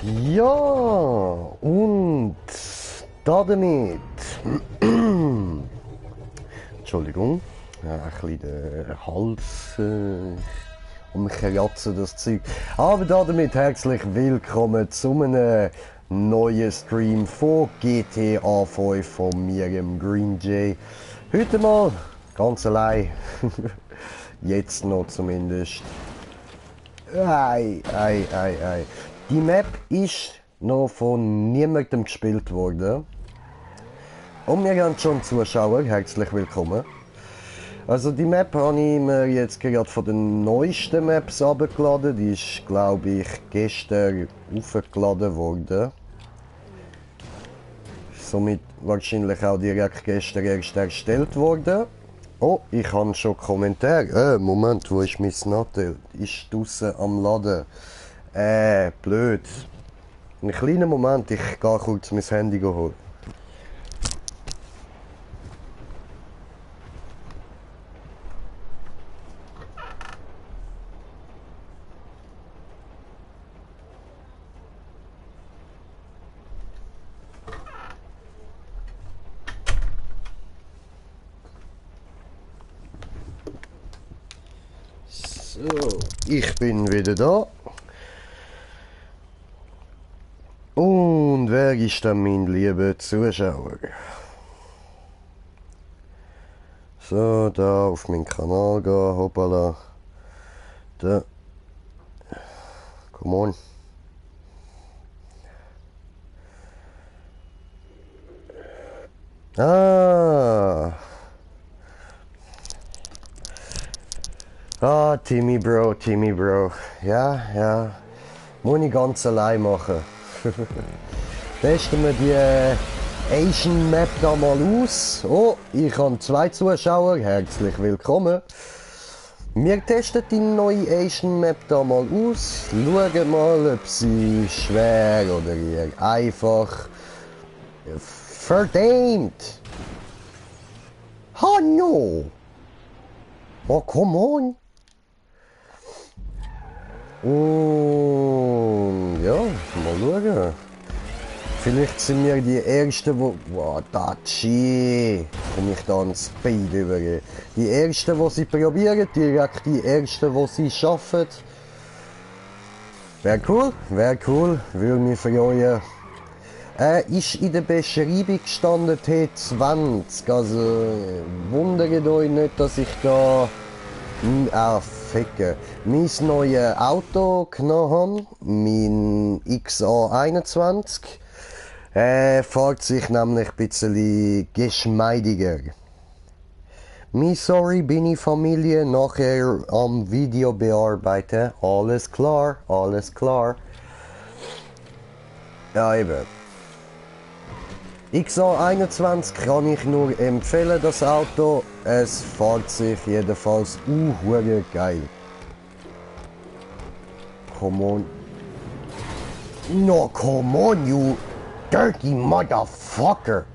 Ja, und damit, Entschuldigung, ein bisschen der Hals umkratzen, das Zeug. Aber damit herzlich willkommen zu einem neuen Stream von GTA 5 von mir, dem Green Jay. Heute mal ganz allein, jetzt noch zumindest. Ei. Die Map ist noch von niemandem gespielt worden. Und wir haben schon Zuschauer, herzlich willkommen. Also die Map habe ich mir jetzt gerade von den neuesten Maps abgeladen. Die ist, glaube ich, gestern aufgeladen worden. Somit wahrscheinlich auch direkt gestern erst erstellt worden. Oh, ich habe schon Kommentare. Moment, wo ist mein Nattel? Ist draussen am Laden. Blöd. Einen kleinen Moment, ich gehe kurz mein Handy holen. So, ich bin wieder da. Und wer ist dann mein lieber Zuschauer? So, da auf meinen Kanal gehen, hoppala. Da. Come on. Timmy Bro. Ja. Muss ich ganz allein machen. Testen wir die Asian Map da mal aus. Oh, ich habe 2 Zuschauer. Herzlich willkommen. Wir testen die neue Asian Map da mal aus. Schauen mal, ob sie schwer oder eher einfach. Verdammt! Oh no! Oh, come on! Und ja, mal schauen. Vielleicht sind wir die Ersten, wo... Wow, Dachi! Komme ich da an Speed über. Die Ersten, die sie probieren, direkt die Ersten, die sie schaffen. Wäre cool, würde mich freuen. Ist in der Beschreibung gestanden T20, also wundert euch nicht, dass ich da ficke. Mein neues Auto genommen habe, mein XA21, fährt sich nämlich ein bisschen geschmeidiger. Sorry, bin ich Familie, nachher am Video bearbeiten. Alles klar. Ja, eben. XA21 kann ich nur empfehlen, das Auto. Es fährt sich jedenfalls geil. Come on. No, come on, you dirty motherfucker.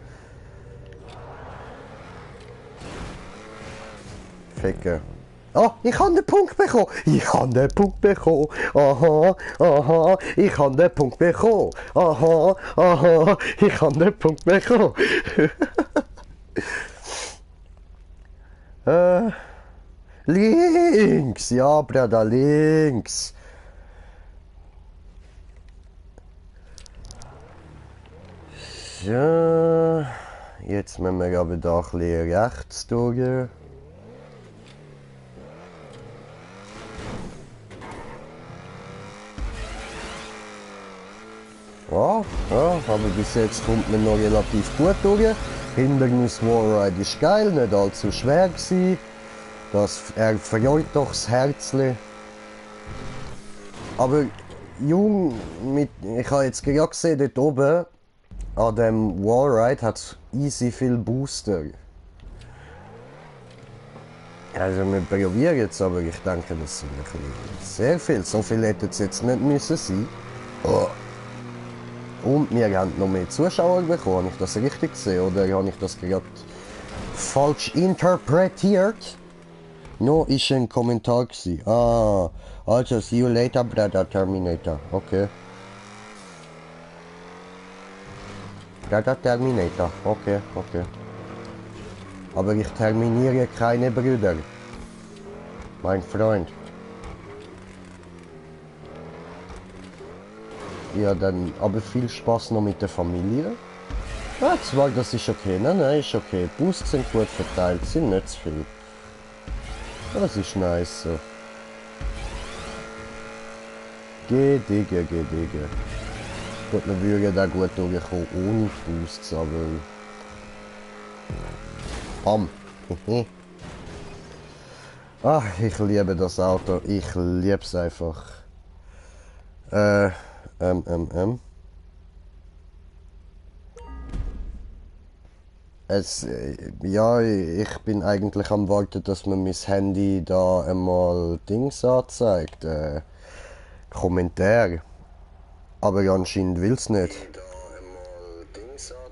Ficker. Oh, ich habe den Punkt bekommen. Aha, ich habe den Punkt bekommen. Aha, ich habe den Punkt bekommen. Links, ja, Bruder, links. So, jetzt müssen wir aber da ein bisschen rechts durch. Ja, aber bis jetzt kommt man noch relativ gut durch. Hindernis Wallride ist geil, nicht allzu schwer gewesen. Das verjährt doch das Herzli. Aber Jung, ich habe jetzt gerade gesehen, dort oben an dem Wallride hat es easy viel Booster. Also wir probieren jetzt, aber ich denke, das sind sehr viel. So viel hätte es jetzt nicht müssen sein. Oh. Und wir haben noch mehr Zuschauer bekommen. Habe ich das richtig gesehen oder habe ich das gerade falsch interpretiert? No, ist ein Kommentar gewesen. Also, see you later, brother Terminator. Okay. Der Terminator. Okay, okay. Aber ich terminiere keine Brüder. Mein Freund. Ja, dann aber viel Spaß noch mit der Familie. Ja, zwei, das ist okay. Nein, nein, ist okay. Boosts sind gut verteilt, sind nicht zu viel. Das ist nice so. Geh, Digga, geh, Digga. Gut, wir würden da gut durchkommen ohne Boosts, aber... Bam. Ach, ich liebe das Auto. Ich liebe es einfach. Äh, ähm, ähm, ähm. Ja, ich bin eigentlich am Warten, dass mir mein Handy da einmal Dings anzeigt. Kommentar. Aber anscheinend will es nicht.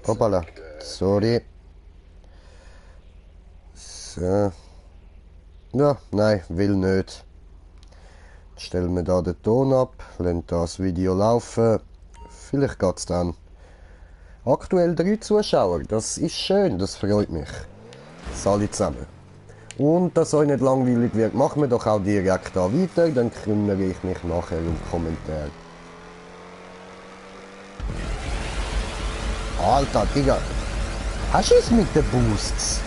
Hoppala. Sorry. So. Ja, nein, will nicht. Jetzt stellen wir da den Ton ab, lassen das Video laufen. Vielleicht geht's dann. Aktuell 3 Zuschauer, das ist schön, das freut mich. Das alle zusammen. Und dass euch nicht langweilig wird, machen wir doch auch direkt da weiter, dann kümmere ich mich nachher um Kommentare. Alter, Digga. Hast du es mit den Boosts?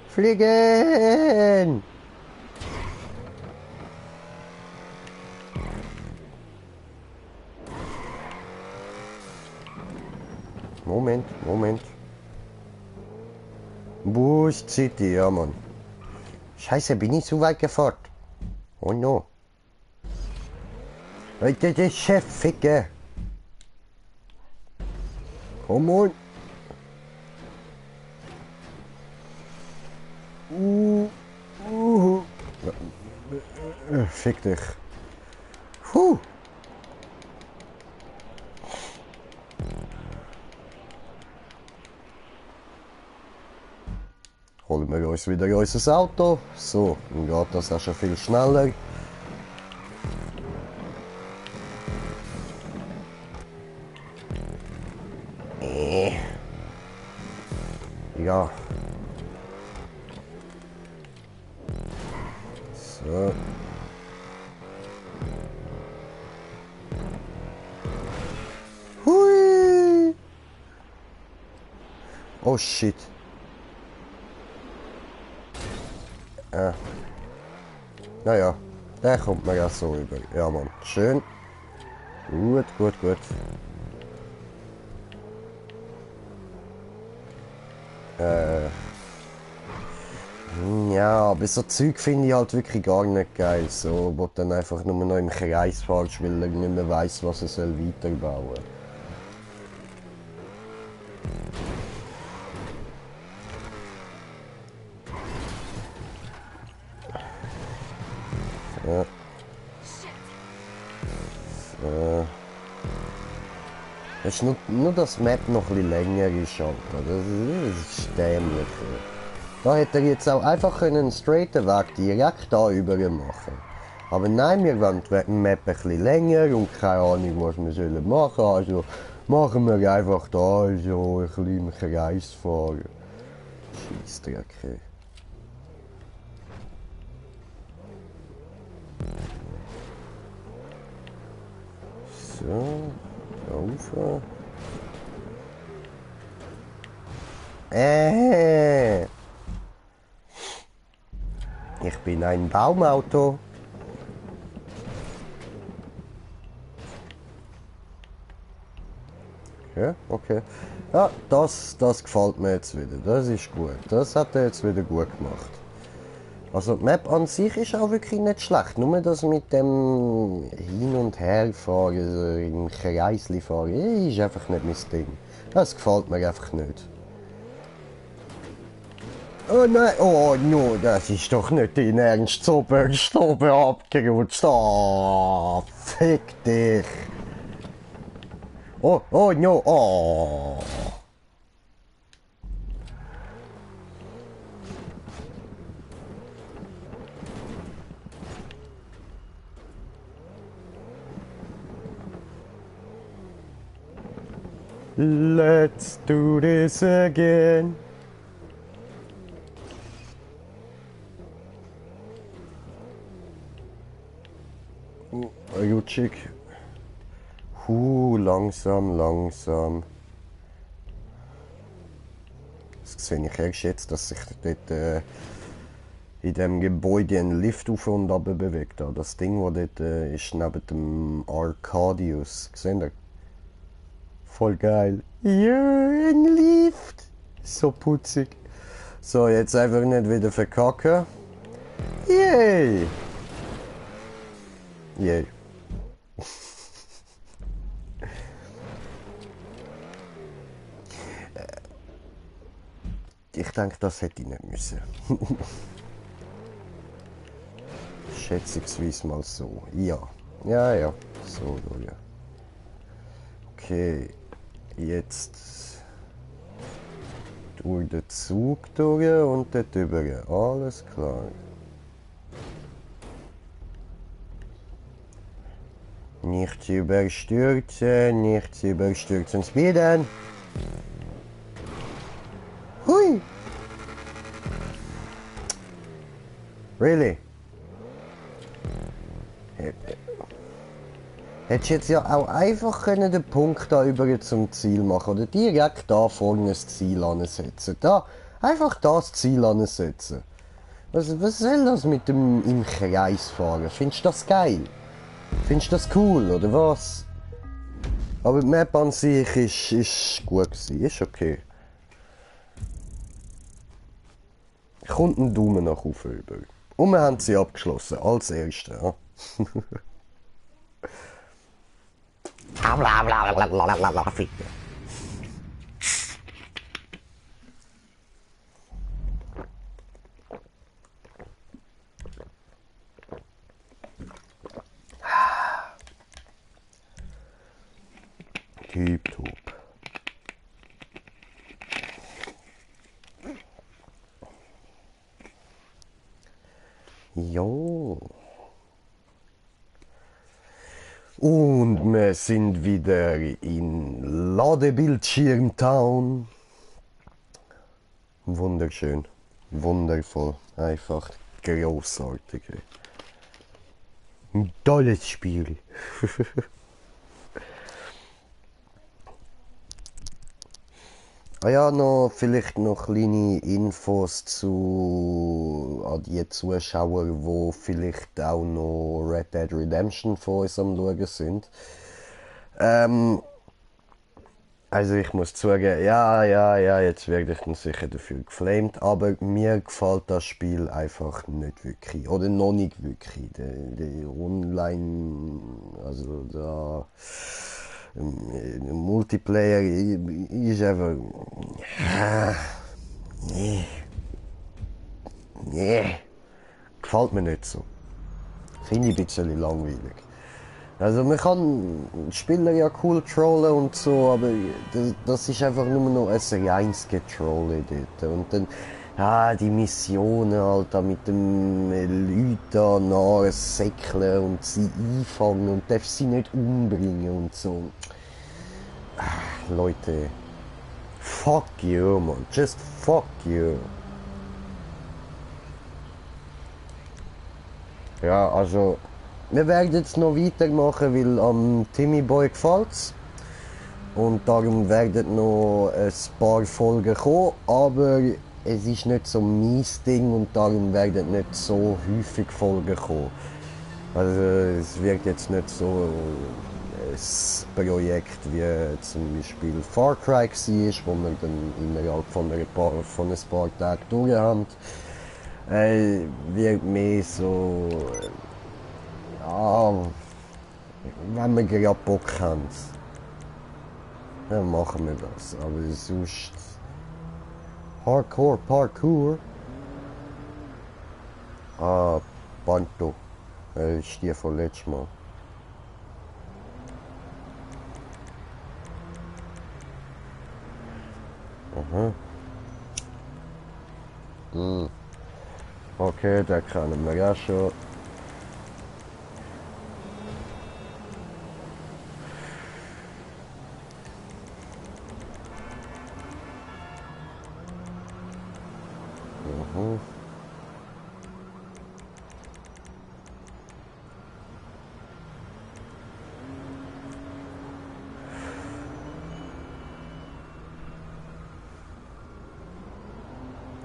Fliegen! Moment, Moment. Boost City, ja Mann. Scheiße, bin ich zu weit gefahren? Oh no. Leute, der Chef, ficke. Komm on. Fick dich. Puh. Holen wir uns wieder unser Auto. So, dann geht das auch schon viel schneller. Ja. So. Hui. Oh shit. Naja, der kommt mir ja so über. Ja Mann, schön. Gut, gut, gut. Ja, aber so Zeug finde ich halt wirklich gar nicht geil. So, wo dann einfach nur noch im Kreis fährst, weil er nicht mehr weiss, was er soll weiterbauen soll. Ja. So. Es ist nur dass die Map noch ein bisschen länger ist, Alter. Das ist dämlich. Da hätte er jetzt auch einfach einen straighten Weg direkt da über machen. Aber nein, wir wollen die Map ein bisschen länger und keine Ahnung, was wir machen sollen. Also machen wir einfach da so ein bisschen im Kreis fahren. Scheissdreck. So, rauf. Ich bin ein Baumauto. Ja, okay. Ja, das gefällt mir jetzt wieder. Das ist gut. Das hat er jetzt wieder gut gemacht. Also die Map an sich ist auch wirklich nicht schlecht. Nur das mit dem Hin- und Herfahren, also im Kreisli fahren, ist einfach nicht mein Ding. Das gefällt mir einfach nicht. Oh nein, oh no, das ist doch nicht dein Ernst. So bist du oben abgerutscht. Oh, fick dich. Oh, oh no, oh. Let's do this again. Rutschig. Langsam, langsam. Das sehe ich erst jetzt, dass sich dort in dem Gebäude ein Lift auf und ab bewegt. Das Ding, das dort ist neben dem Arcadius. Seht ihr? Voll geil. Ja, ein Lift. So putzig. So, jetzt einfach nicht wieder verkacken. Yay! Yay. Ich denke, das hätte ich nicht müssen. Schätzungsweise mal so. Ja. Ja, ja. So, ja. Okay. Jetzt durch den Zug durch und dort drüber. Alles klar. Nicht überstürzen, nicht überstürzen. Speeden! Hui! Really? Hättest du jetzt ja auch einfach können den Punkt da über zum Ziel machen oder direkt da vorne das Ziel ansetzen. Da, einfach das Ziel ansetzen. Was soll das mit dem im Kreis fahren? Findest du das geil? Findest du das cool, oder was? Aber die Map an sich ist gut gewesen, ist okay. Kommt ein Daumen nach oben über. Und wir haben sie abgeschlossen, als Erste. Ja. Tipptopp. Jo. Und wir sind wieder in Ladebildschirm Town. Wunderschön, wundervoll, einfach großartig. Ein tolles Spiel. Ah ja, vielleicht noch kleine Infos an die Zuschauer, die vielleicht auch noch Red Dead Redemption von uns am Schauen sind. Also ich muss zugeben, ja, jetzt werde ich dann sicher dafür geflamed, aber mir gefällt das Spiel einfach nicht wirklich, oder noch nicht wirklich. Der Online, also da... Multiplayer ist einfach. Nee. Gefällt mir nicht so. Finde ich ein bisschen langweilig. Also man kann Spieler ja cool trollen und so, aber das ist einfach nur noch ein reines Getrolle dort. Und dann, die Missionen halt da mit dem Leuten nahe säckeln und sie einfangen und darf sie nicht umbringen und so. Leute, fuck you, man, just fuck you. Ja, also, wir werden jetzt noch weitermachen, weil am Timmy Boy gefällt's. Und darum werden noch ein paar Folgen kommen, aber es ist nicht so mein Ding und darum werden nicht so häufig Folgen kommen. Also es wird jetzt nicht so ein Projekt wie zum Beispiel Far Cry war, wo wir dann innerhalb von ein paar Tagen durch haben. Wird mehr so, ja, wenn wir gerade Bock haben, dann machen wir das. Aber sonst Hardcore Parkour. Banto. Das ist die von letztes Mal. Aha. Okay, den kennen wir ja schon.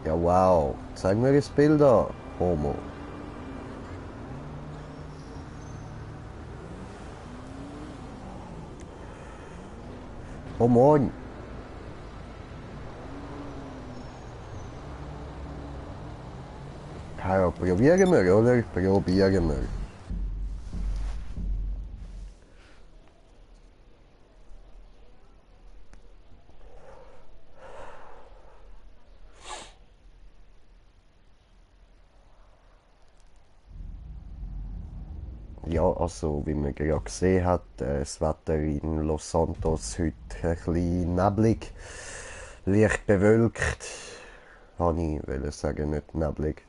Ja, wow. Zeig mir das Bild an, Homo. Oh moin. Ja, probieren wir, oder? Probieren wir. Ja, also wie man gerade gesehen hat, das Wetter in Los Santos heute ein bisschen neblig, leicht bewölkt. Habe ich wollte sagen, nicht neblig.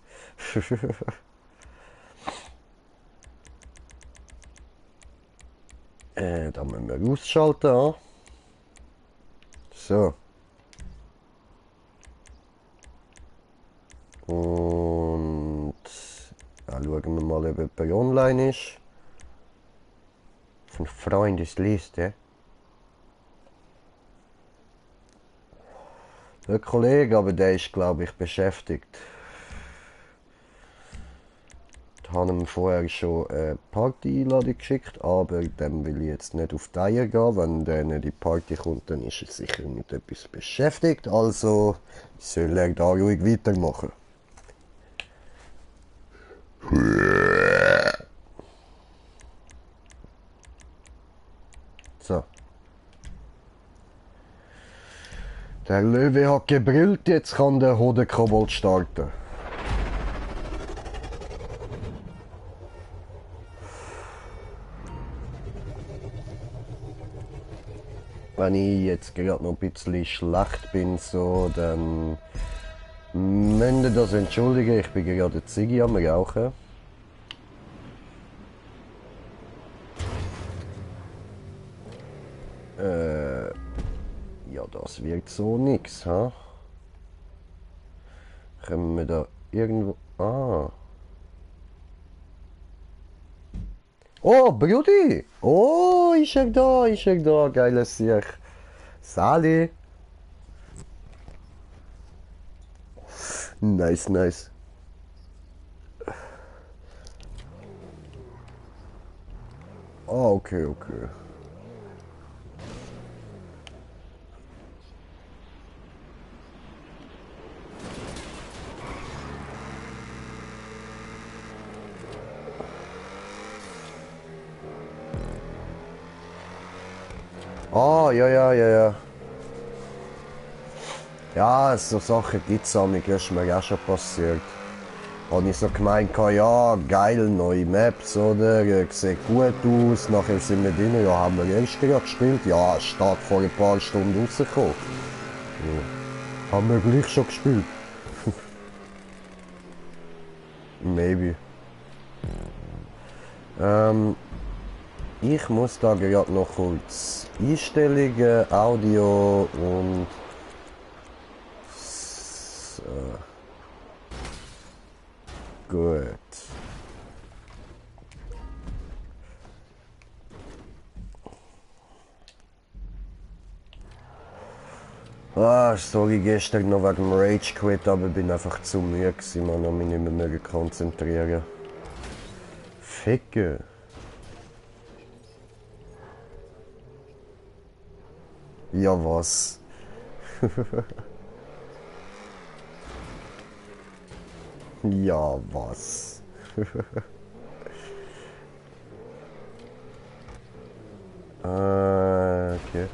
Da müssen wir ausschalten. So. Und ja, schauen wir mal, ob jemand online ist. Von Freundesliste. Der Kollege, aber der ist, glaube ich, beschäftigt. Ich habe ihm vorher schon eine Party-Einladung geschickt, aber dem will ich jetzt nicht auf die Eier gehen. Wenn der nicht in die Party kommt, dann ist er sicher mit etwas beschäftigt. Also soll er da ruhig weitermachen. So. Der Löwe hat gebrüllt, jetzt kann der Hodenkobold starten. Wenn ich jetzt gerade noch ein bisschen schlecht bin, so, dann müsst ihr das entschuldigen. Ich bin gerade Ziggy am Rauchen. Ja, das wird so nix, ha? Können wir da irgendwo... Ah. Oh, Brudi! Oh, ist er da, ist er da. Geiles Sieg. Sali. Nice, nice. Ah, okay, okay. Ah, ja, ja, ja, ja. Ja, so Sachen gibt's auch nicht, ist mir auch schon passiert. Habe ich so gemeint, ja, geil, neue Maps, oder? Sieht gut aus, nachher sind wir drin, ja, haben wir erst gerade gespielt, ja, steht vor ein paar Stunden rausgekommen. Ja. Haben wir gleich schon gespielt. Maybe. Ich muss da gerade noch kurz Einstellungen, Audio und... So. Gut. Ah, sorry, gestern noch wegen dem Rage Quit, aber bin einfach zu müde gewesen, man, habe mich nicht mehr konzentrieren. Ficke. Ja, was? Ja, was? Okay.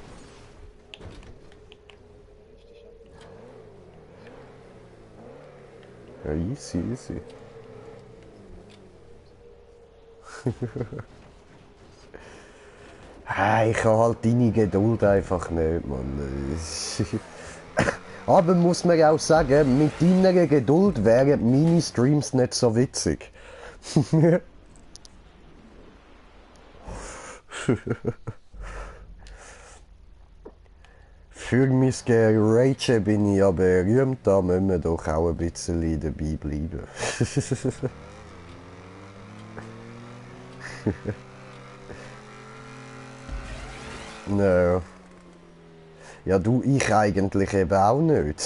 Ja, easy, easy. Ich habe halt deine Geduld einfach nicht, Mann. Aber muss man auch sagen, mit deiner Geduld wären meine Streams nicht so witzig. Für mein Gerage bin ich ja berühmt, da müssen wir doch auch ein bisschen dabei bleiben. No. Ja, du, ich eigentlich eben auch nicht.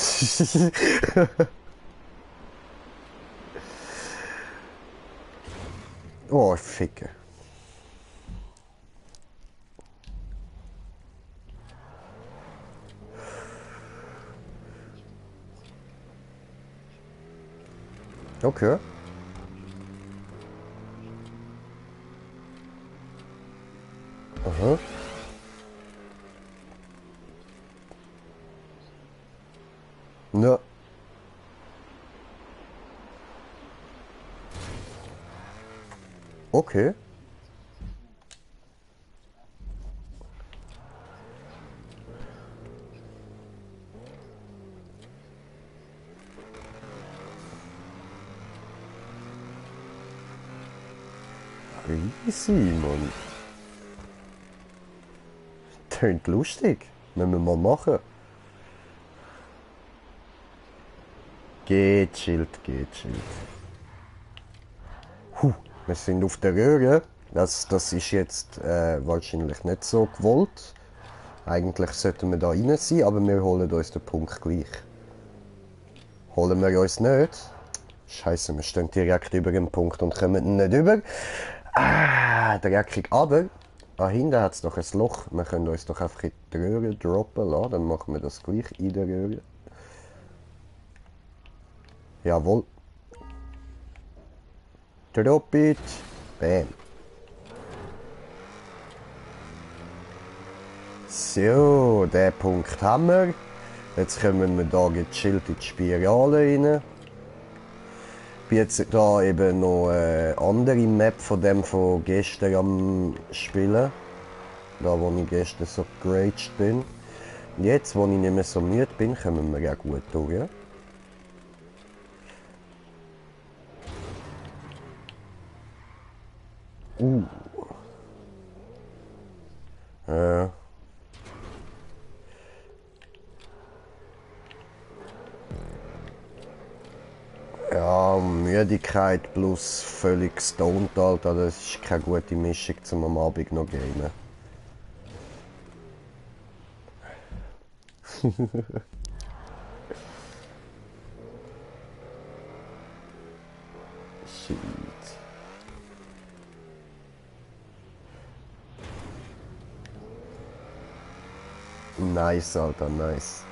Oh, Ficke. Okay. Aha. Ja. Okay. Easy, Mann. Tönt lustig. Müssen wir mal machen. Gechillt, gechillt. Wir sind auf der Röhre. Das ist jetzt wahrscheinlich nicht so gewollt. Eigentlich sollten wir da rein sein, aber wir holen uns den Punkt gleich. Holen wir uns nicht? Scheiße, wir stehen direkt über dem Punkt und kommen nicht über. Ah, dreckig. Aber da hinten hat es doch ein Loch. Wir können uns doch einfach in die Röhre droppen lassen. Dann machen wir das gleich in der Röhre. Jawohl. Drop it. Bam. So, den Punkt haben wir. Jetzt kommen wir hier gechillt in die Spirale rein. Ich bin jetzt da eben noch eine andere Map von dem von gestern am Spielen. Da wo ich gestern so geraged bin. Und jetzt, wo ich nicht mehr so müde bin, kommen wir auch gut durch. Ja. Ja, Müdigkeit plus völlig stoned, Alter, das ist keine gute Mischung zum am Abend noch gamen. Shit. Nice, Alter, nice.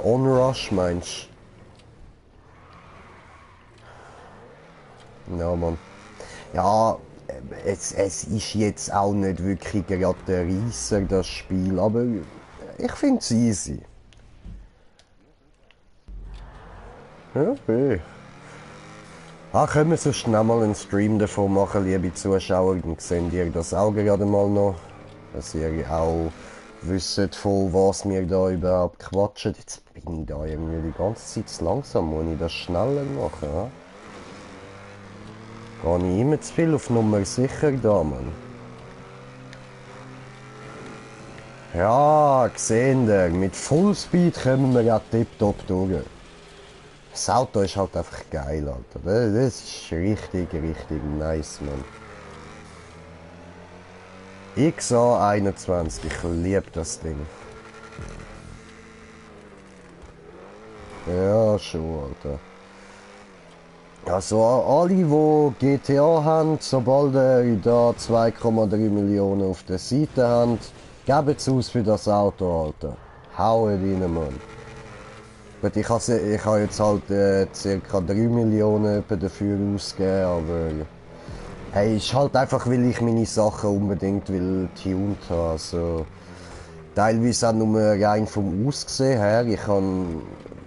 Onrush meinst du? Ja, Mann. Ja, es ist jetzt auch nicht wirklich gerade der Reisser, das Spiel, aber ich finde es easy. Ja, okay. Können wir so schnell mal einen Stream davon machen, liebe Zuschauer, dann seht ihr das auch gerade mal noch. Dass ihr auch wisst, von was wir da überhaupt quatschen. Jetzt bin ich da irgendwie die ganze Zeit zu langsam, muss ich das schneller machen, ja? Gehe ich immer zu viel auf Nummer sicher da, Mann. Ja, gesehen ihr, mit Fullspeed kommen wir ja tipptopp durch. Das Auto ist halt einfach geil, Alter. Das ist richtig, richtig nice, Mann. XA21, ich liebe das Ding. Ja, schon, Alter. Also alle, die GTA haben, sobald ihr da 2,3 Millionen auf der Seite habt, gebt es aus für das Auto, Alter. Hauen rein, Mann. Gut, ich habe jetzt halt ca. 3 Millionen dafür ausgegeben, aber hey, ist halt einfach, weil ich meine Sachen unbedingt will tuned haben. Also, teilweise auch nur rein vom Aussehen her. Ich habe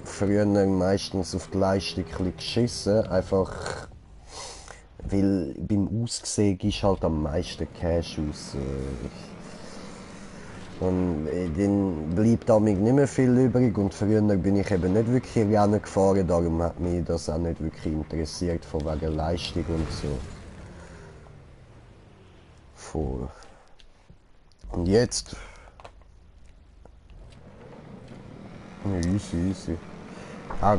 früher meistens auf die Leistung ein bisschen geschissen, einfach weil beim Aussehen ist halt am meisten Cash aus. Und dann bleibt damit nicht mehr viel übrig und früher bin ich eben nicht wirklich Rennen gefahren, darum hat mich das auch nicht wirklich interessiert, von wegen Leistung und so. Voll. Und jetzt? Easy, easy. Ah,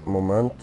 Moment.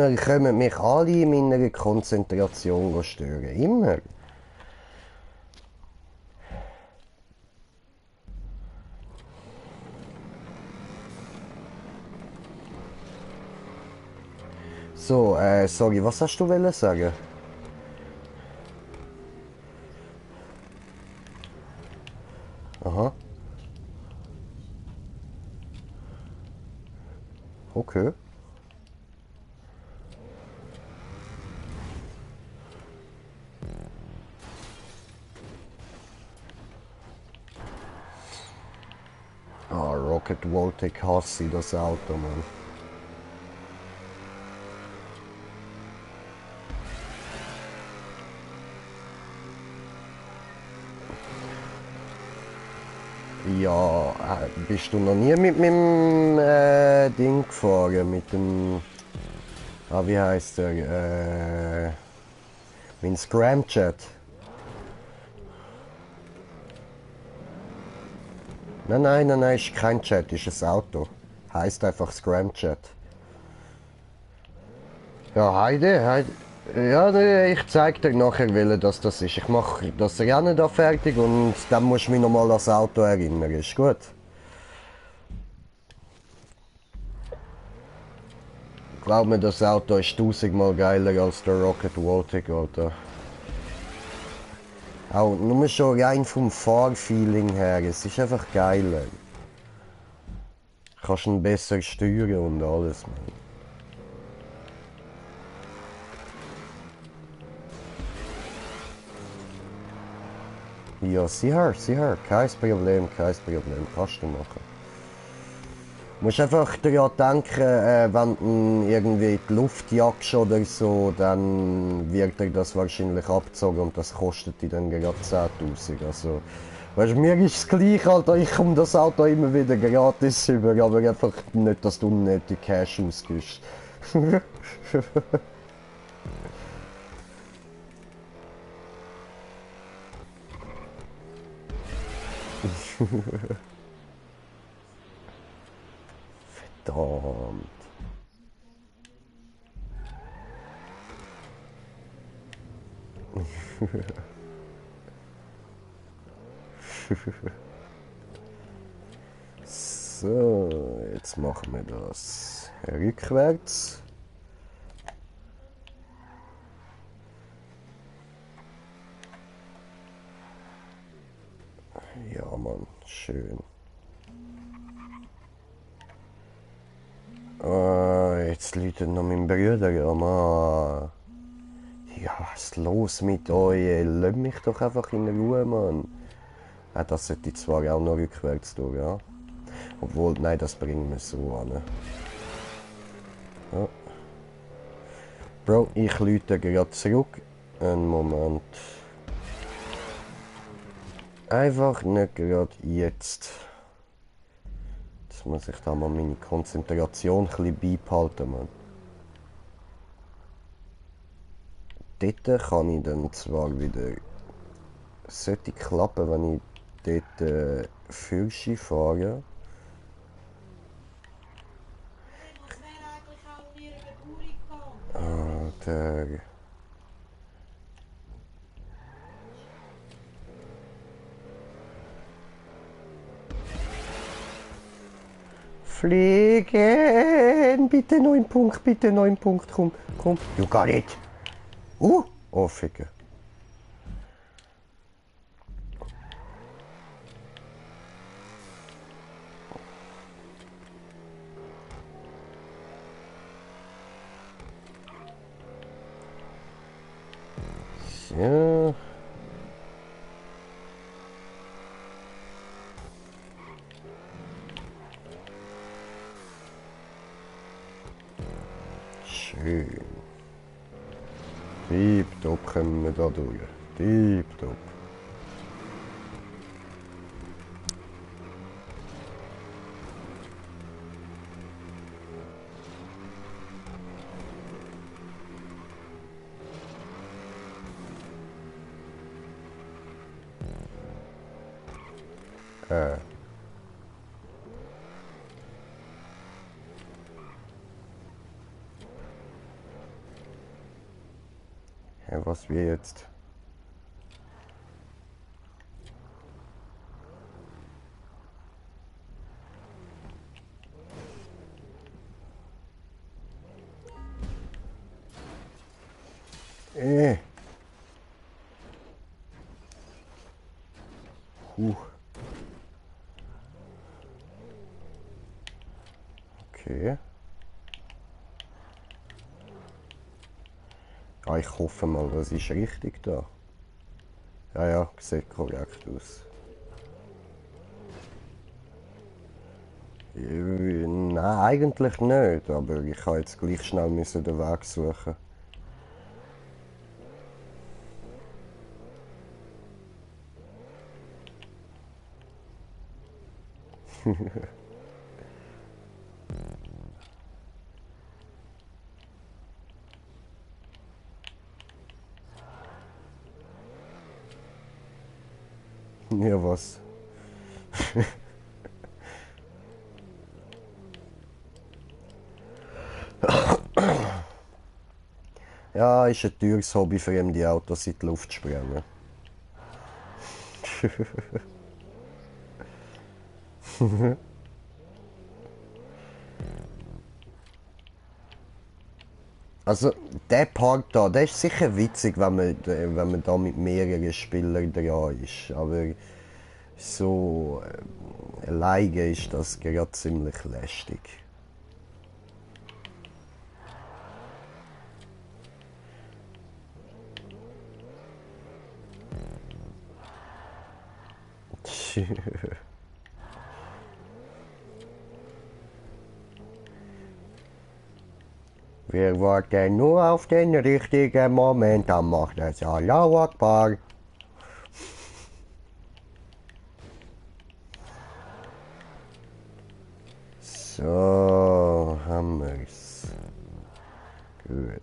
Immer kommen mich alle in meiner Konzentration stören. Immer. So, sorry, was hast du wollen sagen? Aha. Okay. Ah, Rocket Voltic hasse ich das Auto, Mann. Ja, bist du noch nie mit meinem Ding gefahren? Mit dem. Ah, wie heißt der? Mein Scramjet. Nein, ist kein Jet, ist ein Auto. Heißt einfach Scramjet. Ja, Heide. Ja, nee, ich zeig dir nachher, welches das ist. Ich mache das Rennen da fertig und dann musst du mich nochmal an das Auto erinnern. Ist gut? Glaub mir, das Auto ist tausendmal geiler als der Rocket Voltic, Alter. Auch nur schon rein vom Fahrfeeling her, es ist einfach geiler. Kannst ihn besser steuern und alles, man. Ja, sicher, kein Problem, kannst du machen. Du musst einfach daran denken, wenn du irgendwie in die Luft jagst oder so, dann wird dir das wahrscheinlich abgezogen und das kostet dich dann gerade 10'000. Also, weißt du, mir ist es gleich, Alter, ich komme das Auto immer wieder gratis über, aber einfach nicht, dass du unnötig Cash ausgibst. Verdammt. So, jetzt machen wir das rückwärts. Ja, Mann, schön. Jetzt läutet noch mein Bruder, ja, Mann. Ja, was ist los mit euch? Ey? Lasst mich doch einfach in Ruhe, Mann. Das sollte ich zwar auch noch rückwärts tun, ja. Obwohl, nein, das bringen wir so an. Ja. Bro, ich läute gerade zurück. Einen Moment. Einfach nicht gerade jetzt. Jetzt muss ich da mal meine Konzentration ein bisschen beibehalten, Mann. Dort kann ich dann zwar wieder... Sollte klappen, wenn ich dort Fürschi fahre. Der... Fliegen! Bitte 9 Punkt, bitte 9 Punkt, komm, komm. You got it! Oh, Ficke. Ja. Schön. Tipptopp kommen wir da durch. Tipptopp. Ja, was wir jetzt? Äh. Okay. Ah, ich hoffe mal, das ist richtig da. Ja, ja, sieht korrekt aus. Nein, eigentlich nicht, aber ich kann jetzt gleich schnell müssen den Weg suchen. Ja, was? Ja, ist ein teures Hobby, fremde Autos in die Luft zu sprengen. Also, der Part da, der ist sicher witzig, wenn man da mit mehreren Spielern dran ist. Aber so alleine ist das gerade ziemlich lästig. Wir warten nur auf den richtigen Moment, dann macht es Allahu Akbar. So, haben wir's. Gut.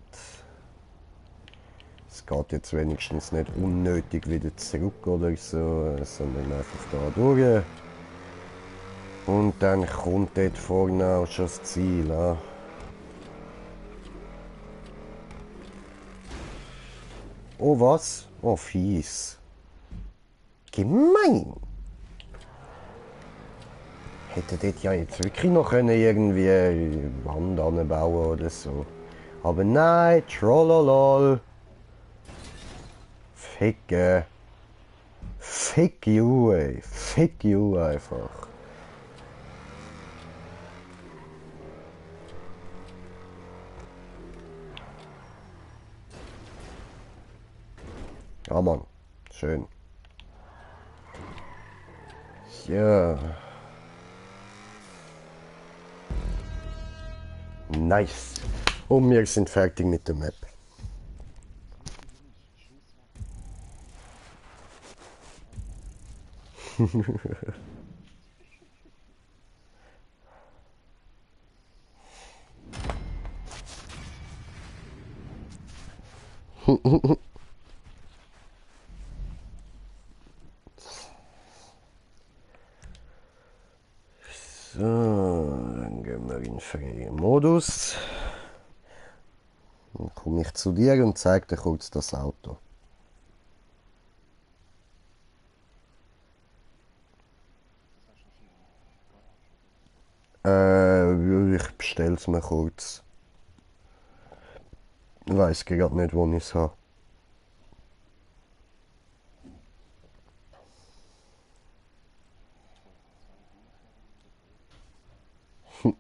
Es geht jetzt wenigstens nicht unnötig wieder zurück oder so, sondern einfach da durch. Und dann kommt dort vorne auch schon das Ziel. Ah. Oh was? Oh fies. Gemein. Hätte dort ja jetzt wirklich noch können irgendwie eine Wand anbauen oder so. Aber nein, trollolol. Ficke. Fick you, ey. Fick you einfach. Ja, Mann. Schön. Ja. Nice. Und wir sind fertig mit der Map. So, dann gehen wir in freien Modus. Dann komme ich zu dir und zeige dir kurz das Auto. Ich bestelle es mir kurz. Ich weiss gerade nicht, wo ich es habe. Isst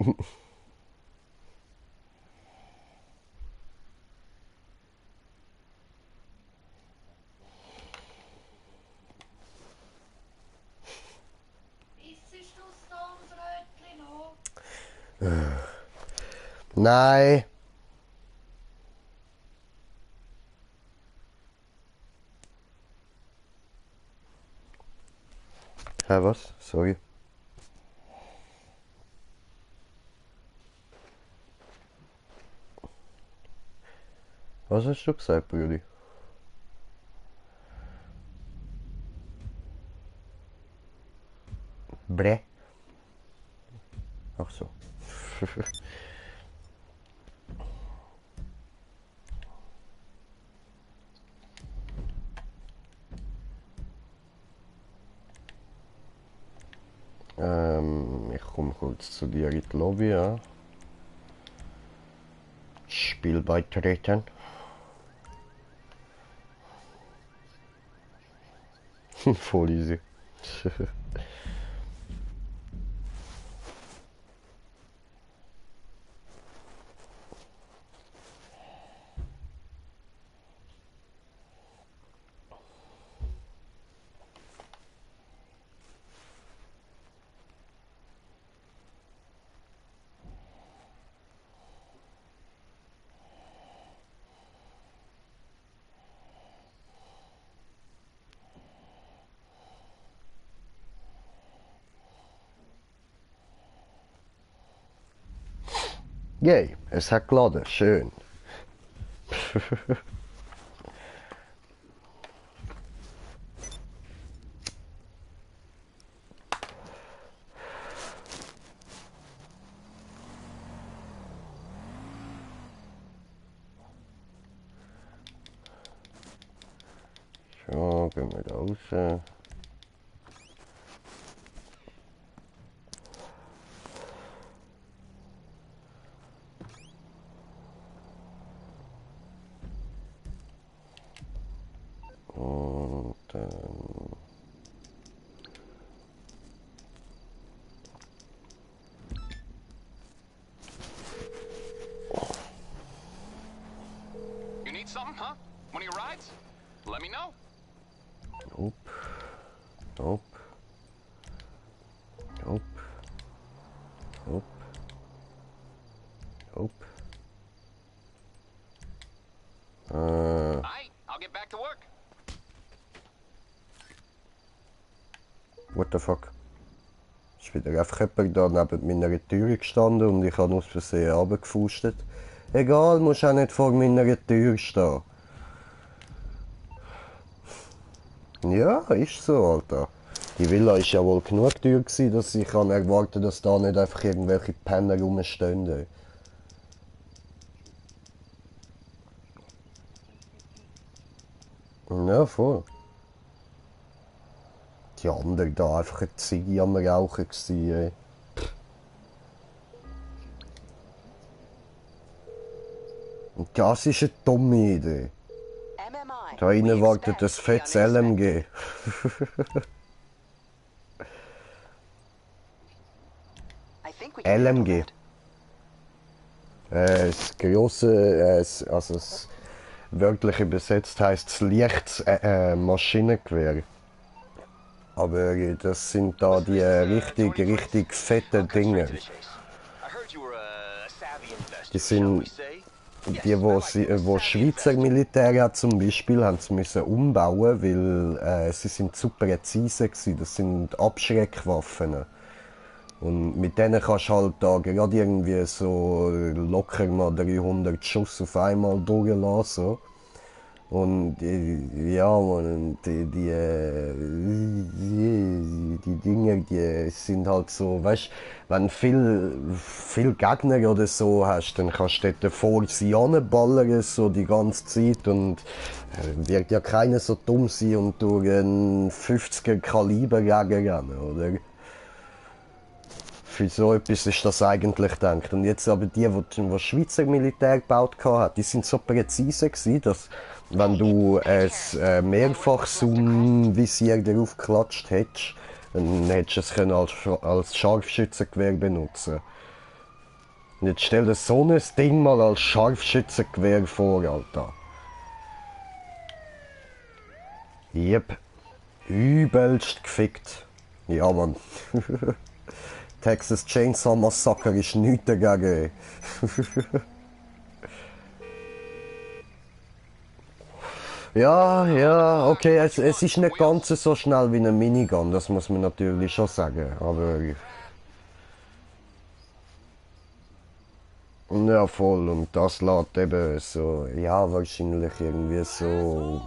du Sonnenbrötchen noch? Nein. Hä, was? Sorry. Was hast du gesagt, Brüdi? Bre. Ach so. Ich komme kurz zu dir in die Lobby, ja. Spiel beitreten. Voll easy. Yay, es hat geladen, schön. So, gehen wir da raus. Und dann... You need something, huh? One of your rides? Let me know. Nope. Nope. Nope. Nope. Nope. Aight, I'll get back to work. What the fuck? Ist wieder einfach jemand da neben meiner Tür gestanden und ich habe aus Versehen runtergefustet. Egal, musst auch nicht vor meiner Tür stehen. Ja, ist so, Alter. Die Villa ist ja wohl genug teuer gewesen, dass ich kann erwarten, dass da nicht einfach irgendwelche Penner rumstehen. Ja, voll. Die andere da einfach eine Ziege am Rauchen gewesen, ey. Und das ist eine dumme Idee. Da innen wartet das fettes LMG. LMG. Das grosse, also das wörtlich übersetzt heisst es leichtes Maschinengewehr. Aber das sind da die richtig fetten Dinger. Die sind, wo Schweizer Militär hat zum Beispiel, haben sie müssen umbauen, weil sie sind zu präzise gewesen. Das sind Abschreckwaffen. Und mit denen kannst du halt da gerade irgendwie so locker mal 300 Schuss auf einmal durchlassen. So. Und ja, man, die Dinger, die sind halt so, weißt, wenn viel Gegner oder so hast, dann kannst du dort vor sie anballern, so die ganze Zeit und wird ja keiner so dumm sein und durch einen 50er Kaliber rennen, oder? Für so etwas ist das eigentlich gedacht. Und jetzt aber die das Schweizer Militär gebaut hat, die sind so präzise gewesen, dass wenn du ein Mehrfach-Zoom-Visier darauf geklatscht hättest, dann hättest du es können als Scharfschützengewehr benutzen. Und jetzt stell dir so ein Ding mal als Scharfschützengewehr vor, Alter. Jep. Übelst gefickt. Ja, Mann. Texas Chainsaw Massacre ist nichts dagegen. Ja, okay, es ist nicht ganz so schnell wie ein Minigun, das muss man natürlich schon sagen, aber... Ja, voll, und das lädt eben so, ja, wahrscheinlich irgendwie so...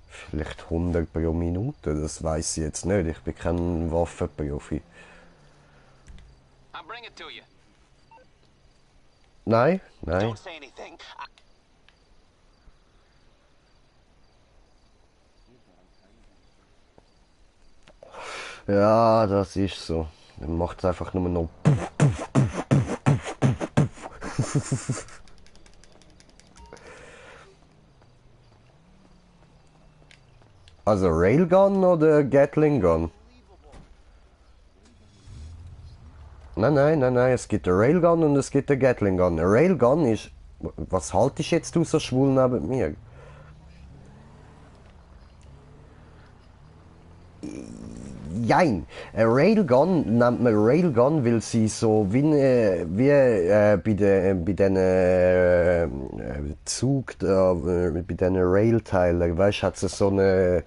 Vielleicht 100 pro Minute, das weiß ich jetzt nicht, ich bin kein Waffenprofi. I'll bring it to you. Nein. Don't say anything. Ja, das ist so. Dann macht es einfach nur noch. Also Railgun oder Gatling Gun? Nein, es gibt eine Railgun und es gibt eine Gatling Gun. Eine Railgun ist... Was haltest jetzt du so schwul neben mir? Jein, eine Railgun nennt man Railgun, weil sie so bei den Zug, bei den Railteilen, weißt, hat sie so eine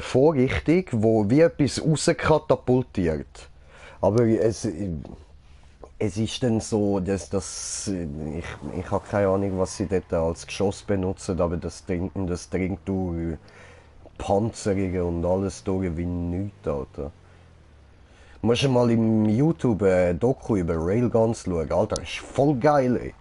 Vorrichtung, wo wie etwas rauskatapultiert. Aber es ist dann so, ich habe keine Ahnung, was sie dort als Geschoss benutzen, aber das dringt durch Panzerungen und alles durch wie nichts, Alter. Du musst mal im YouTube ein Doku über Railguns schauen, Alter, ist voll geil, ey.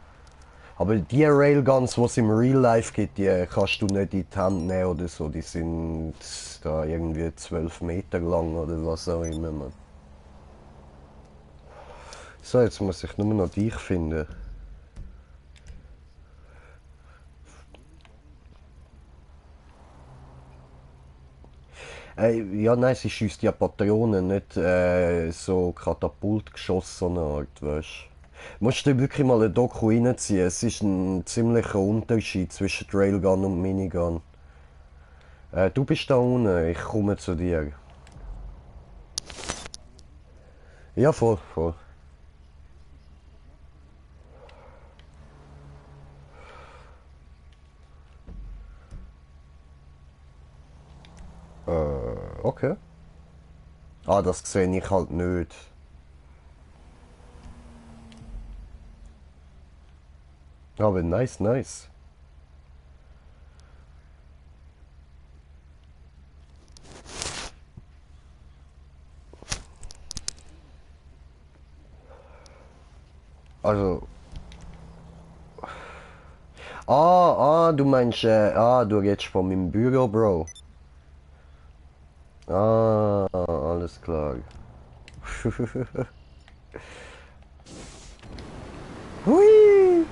Aber die Railguns, die es im Real Life gibt, die kannst du nicht in die Hand nehmen oder so, die sind da irgendwie 12 Meter lang oder was auch immer, man. So, jetzt muss ich nur noch dich finden. Ja, nein, sie schießt ja Patronen, nicht so Katapultgeschoss, so eine Art, weißt du. Musst du dir wirklich mal ein Doku reinziehen. Es ist ein ziemlicher Unterschied zwischen Railgun und Minigun. Du bist da unten, ich komme zu dir. Ja, voll, voll. Okay. Ah, das sehe ich halt nicht. Aber nice, nice. Also. Du meinst, du redest von meinem Büro, Bro. Ah, alles klar. Hui!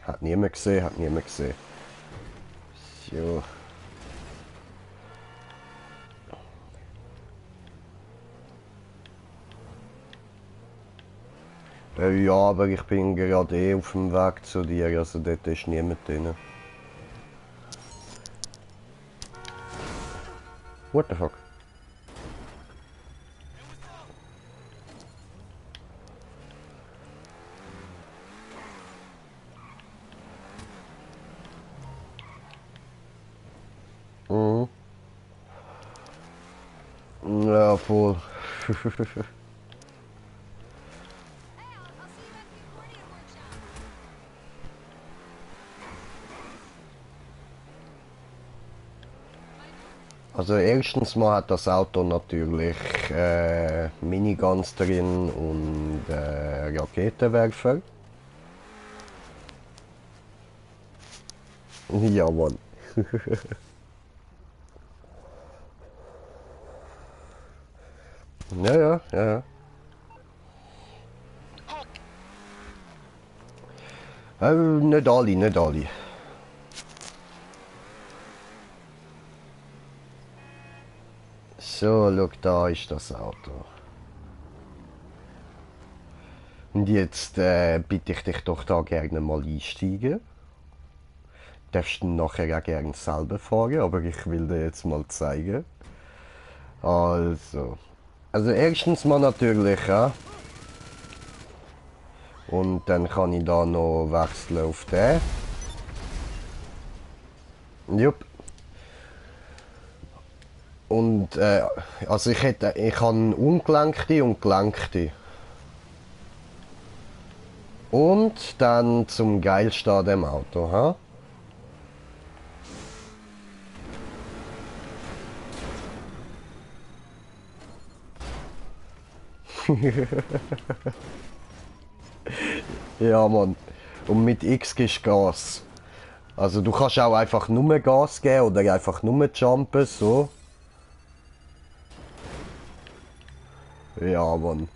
Hat niemand gesehen, hat niemand gesehen. So. Ja, aber ich bin gerade auf dem Weg zu dir, also dort ist niemand drin. What the fuck? Mhm. Ja, voll. Also erstens mal hat das Auto natürlich Miniguns drin und Raketenwerfer. Ja, Mann. Ja. Nicht alle, nicht alle. So, schau, da ist das Auto. Und jetzt bitte ich dich doch da gerne mal einsteigen. Darfst du nachher auch gerne selber fahren, aber ich will dir jetzt mal zeigen. Also erstens mal natürlich, ja. Und dann kann ich da noch wechseln auf den. Jupp. Und also ich habe ungelenkte und gelenkte. Und dann zum geilsten an dem Auto, ha? Ja, Mann. Und mit X gibst du Gas. Also du kannst auch einfach nur Gas geben oder einfach nur jumpen, so. Ja, Mann.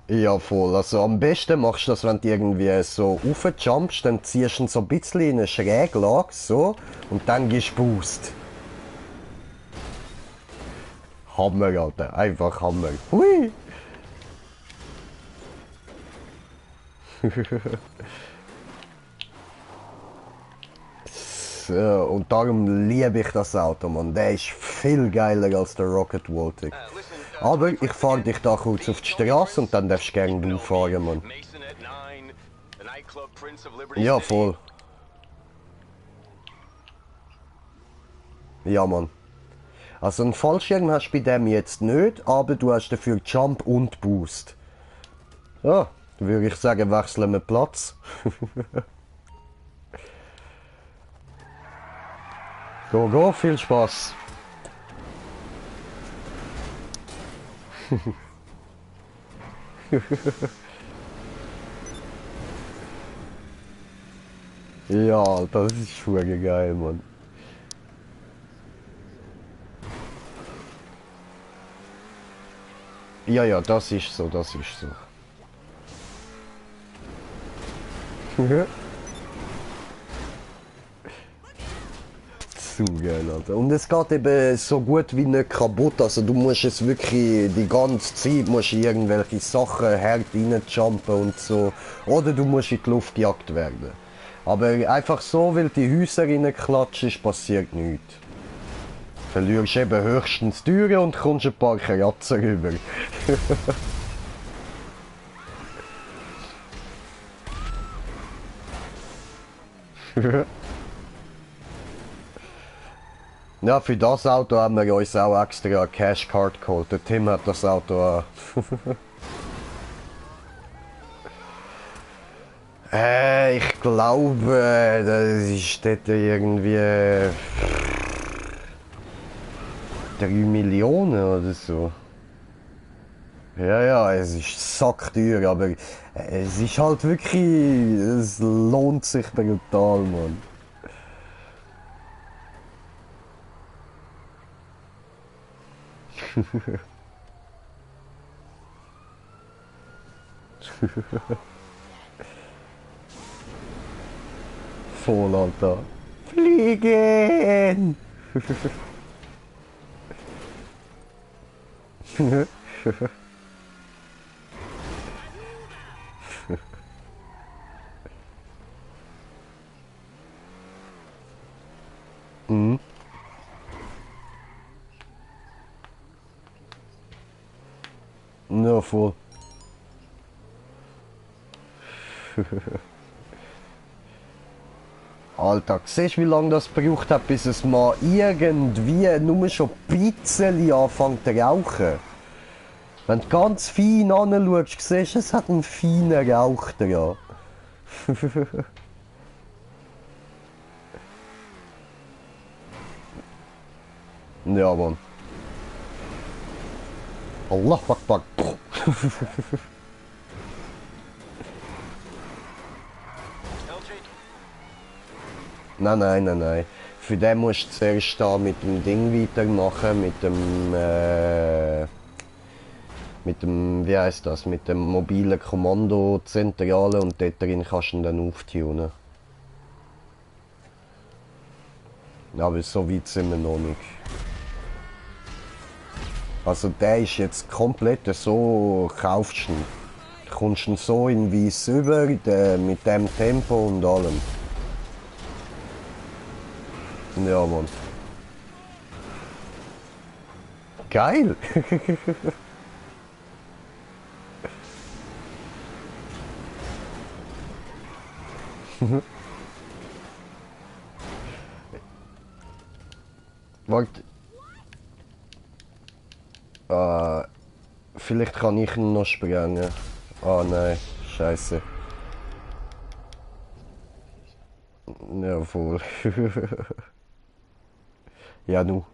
Ja, voll. Also am besten machst du das, wenn du irgendwie so raufjumpst, dann ziehst du ihn so ein bisschen in eine Schräglage, so, und dann gibst du Boost. Hammer, Alter. Einfach Hammer. Hui! So, und darum liebe ich das Auto, Mann. Der ist viel geiler als der Rocket Voltic. Aber ich fahre dich da kurz auf die Straße und dann darfst du gerne du fahren, Mann. Ja, voll. Ja, Mann. Also einen Fallschirm hast du bei dem jetzt nicht, aber du hast dafür Jump und Boost. Ja, dann würde ich sagen, wechseln wir Platz. Go, go, viel Spaß. Ja, Alter, das ist schon geil, Mann. Ja, ja, das ist so, das ist so. Zu geil, Alter. Und es geht eben so gut wie nicht kaputt. Also du musst es wirklich die ganze Zeit musst irgendwelche Sachen hart reinjumpen und so. Oder du musst in die Luft gejagt werden. Aber einfach so, weil die Häuser reinklatschen, passiert nichts. Verlierst eben höchstens Türen und kommst ein paar Kratzen rüber. Ja, für das Auto haben wir uns auch extra eine Cashcard geholt. Der Tim hat das Auto auch. Ich glaube, das ist dort irgendwie 3 Millionen oder so. Ja, ja, es ist sackteuer, aber es ist halt wirklich, es lohnt sich brutal, Mann. Voll, Alter. Fliegen! Mhm. Ja, voll. Alter, siehst du, wie lange das gebraucht hat, bis es mal irgendwie nur schon ein bisschen anfängt zu rauchen? Wenn du ganz fein anschaust, siehst du, es hat einen feinen Rauch dran. Ja, Mann. Allah Akbar. Nein, nein, nein, nein. Für den musst du zuerst da mit dem Ding weitermachen, mit dem, wie heißt das, mit dem mobilen Kommandozentrale und dort drin kannst du ihn dann auftunen. Aber so weit sind wir noch nicht. Also der ist jetzt komplett so, kaufst du ihn. Du kommst ihn so in Weiss über, mit dem Tempo und allem. Ja, Mann. Geil! Warte. Vielleicht kann ich ihn noch sprengen. Ah nein, scheiße. Ja, voll. Ja, nu.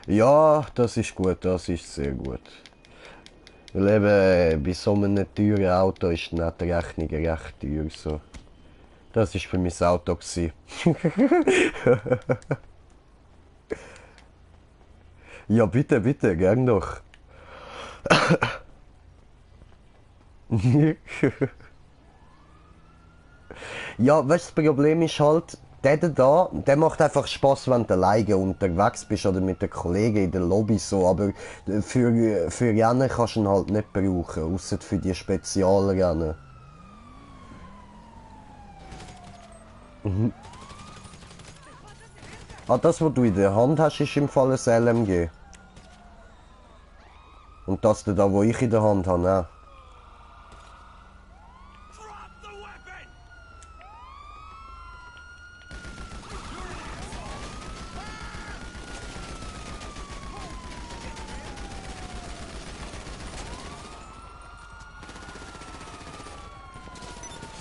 Ja, das ist gut, das ist sehr gut. Weil eben bei so einem teuren Auto ist dann auch die Rechnung recht teuer. So. Das war für mein Auto. Gewesen. Ja, bitte, bitte, gern doch. Ja, weißt du, das Problem ist halt, der da, der macht einfach Spaß, wenn du alleine unterwegs bist oder mit den Kollegen in der Lobby so, aber für Rennen kannst du ihn halt nicht brauchen, außer für die Spezialrennen. Ah, das, was du in der Hand hast, ist im Fall ein LMG. Und das da, wo ich in der Hand habe, auch.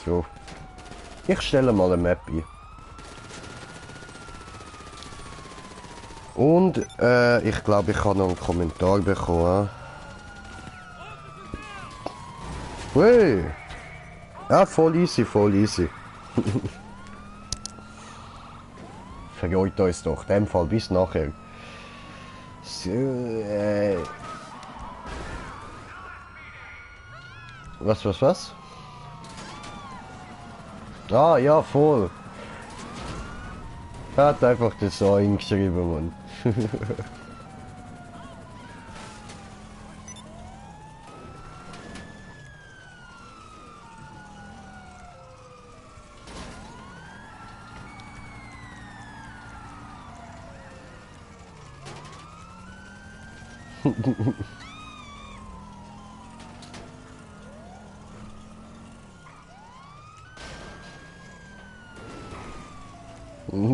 So. Ich stelle mal eine Map ein. Und ich glaube, ich habe noch einen Kommentar bekommen. Hey! Ja, voll easy, voll easy. Vergeut uns doch. In dem Fall bis nachher. So, was? Ah, ja, voll. Er hat einfach das so eingeschrieben, Mann.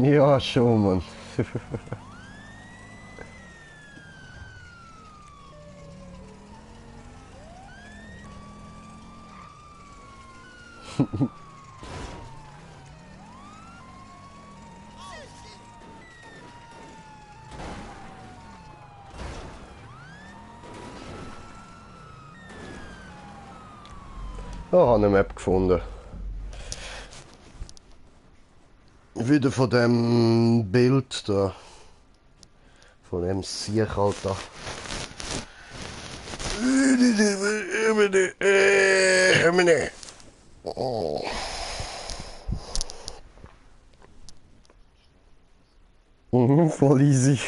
Ja, schon, Mann. Ich habe eine Map gefunden. Wieder von dem Bild da. Von dem Siech, Alter. Oh. Voll easy.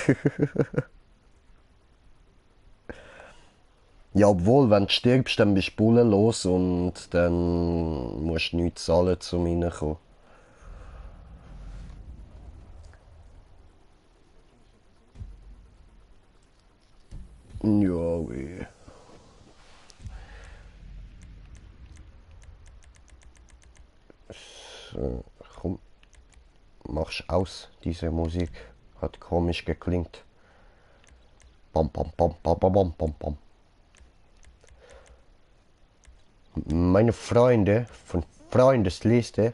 Ja, obwohl, wenn du stirbst, dann bist du bullenlos und dann musst du nichts zahlen, um reinzukommen. Ja, weh. So, komm. Mach's aus, diese Musik. Hat komisch geklingt. Bam, bam, bam, bam, bam, bam, bam, bam. Meine Freunde von Freundesliste.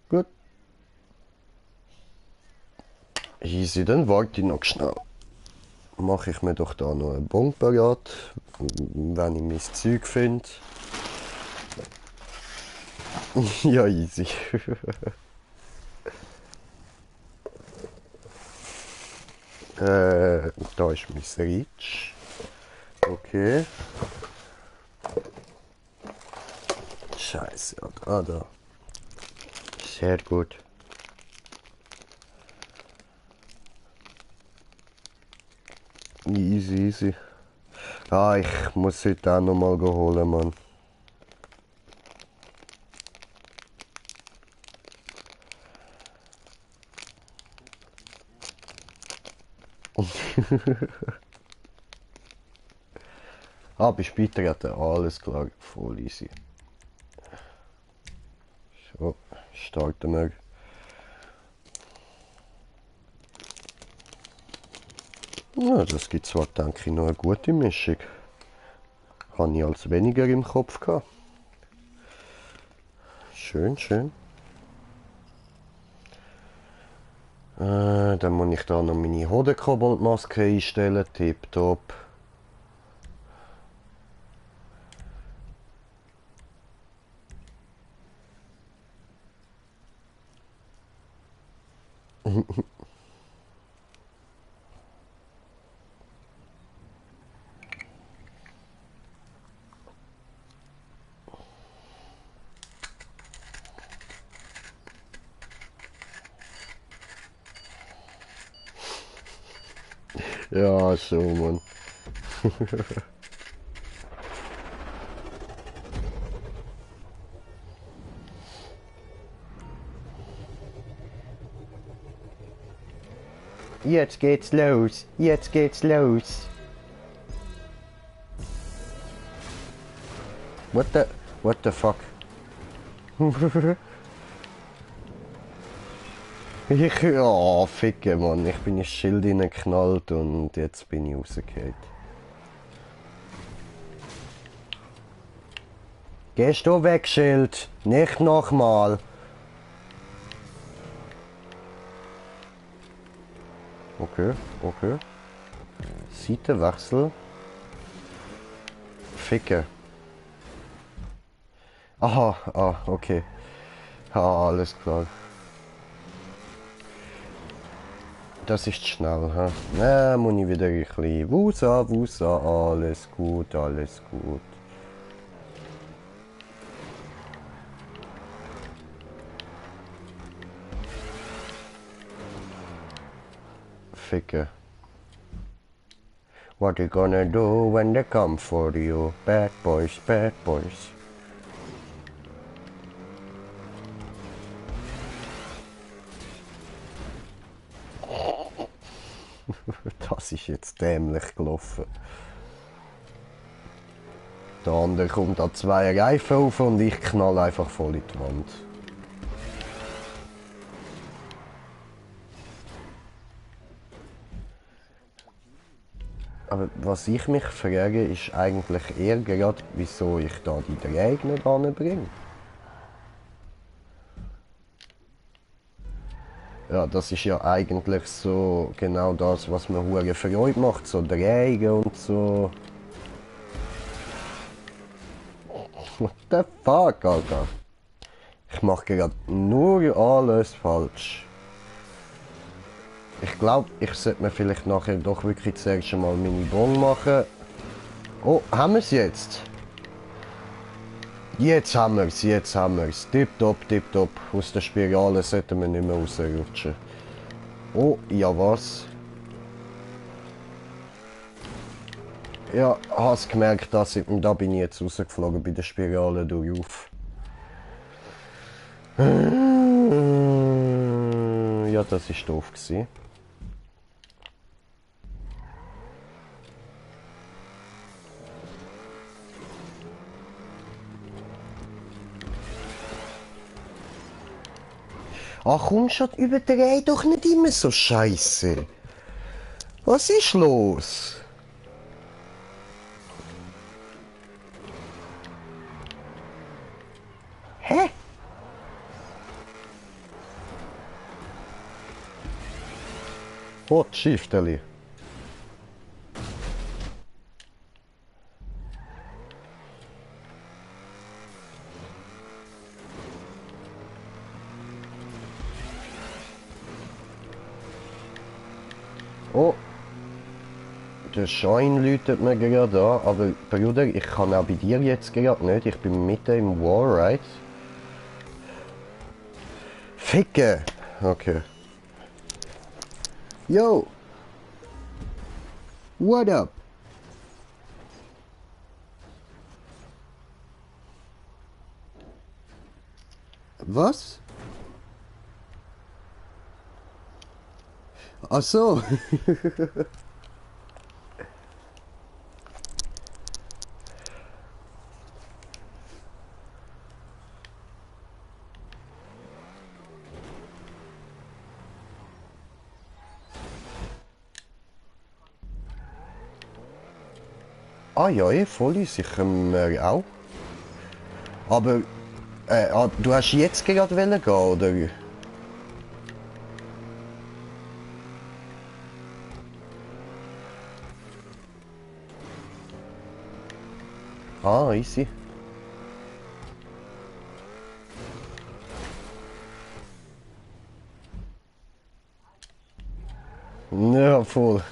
Gut. Easy, dann warte ich noch schnell. Mache ich mir doch da noch einen Bon parat, wenn ich mein Zeug finde. Ja, easy. Da ist mein Reach. Okay. Scheiße, da. Sehr gut. Easy, easy. Ah, ich muss heute auch noch mal holen, Mann. Ah, bei später hat er alles klar, voll easy. So, starten wir. Ja, das gibt zwar, denke ich, noch eine gute Mischung. Habe ich als weniger im Kopf gehabt. Schön, schön. Dann muss ich da noch meine Hodenkoboldmaske einstellen. Tipptopp. Ja, so, Mann. Jetzt geht's los. Jetzt geht's los. What the fuck? Oh, ficke, Mann. Ich bin ins Schild reingeknallt und jetzt bin ich rausgefallen. Gehst du weg, Schild? Nicht nochmal. Okay, okay. Seitenwechsel. Ficke. Aha, okay. Ah, alles klar. Das ist schnell, ha? Na, muss ich wieder ein bisschen Wusa, alles gut, alles gut. Ficke. What you gonna do when they come for you? Bad boys, bad boys. Das ist jetzt dämlich gelaufen. Der andere kommt an 2 Reifen auf und ich knall einfach voll in die Wand. Aber was ich mich frage, ist eigentlich eher gerade, wieso ich da die Dräge nicht anbringe. Ja, das ist ja eigentlich so genau das, was mir hure Freude macht, so Dräge und so. What the fuck, Alter? Ich mache gerade nur alles falsch. Ich glaube, ich sollte mir vielleicht nachher doch wirklich zuerst einmal meine Bon machen. Oh, haben wir es jetzt? Jetzt haben wir es, jetzt haben wir es. Tipptopp, tipptopp. Aus der Spirale sollten wir nicht mehr rausrutschen. Oh, ja was? Ja, hast gemerkt, dass da bin ich jetzt rausgeflogen bei der Spirale durch auf. Ja, das ist doof gewesen. Ach komm schon, überdreh doch nicht immer so scheiße. Was ist los? Hä? Oh, Schiefteli. Oh, der Schein läutet mir gerade an, aber Bruder, ich kann auch bei dir jetzt gerade nicht, ich bin mitten im Wallride. Ficke! Okay. Yo! What up? Was? Ach so. Ah ja, voll sicher auch. Aber du hast jetzt gerade gehen, oder? Ah, easy. Ja, voll.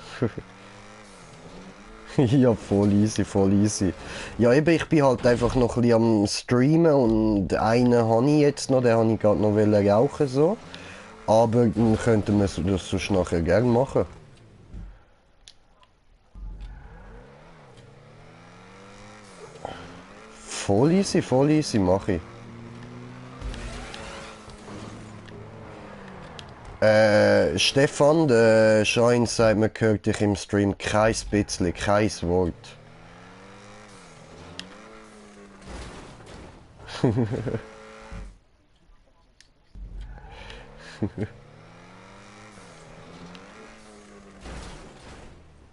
Ja, voll easy, voll easy. Ja, eben, ich bin halt einfach noch ein bisschen am Streamen und einen habe ich jetzt noch, den habe ich gerade noch rauchen so. Aber dann könnten wir das sonst nachher gerne machen. Voll easy, mache ich. Stefan, der Schein sagt, man hört dich im Stream kein bisschen, kein Wort.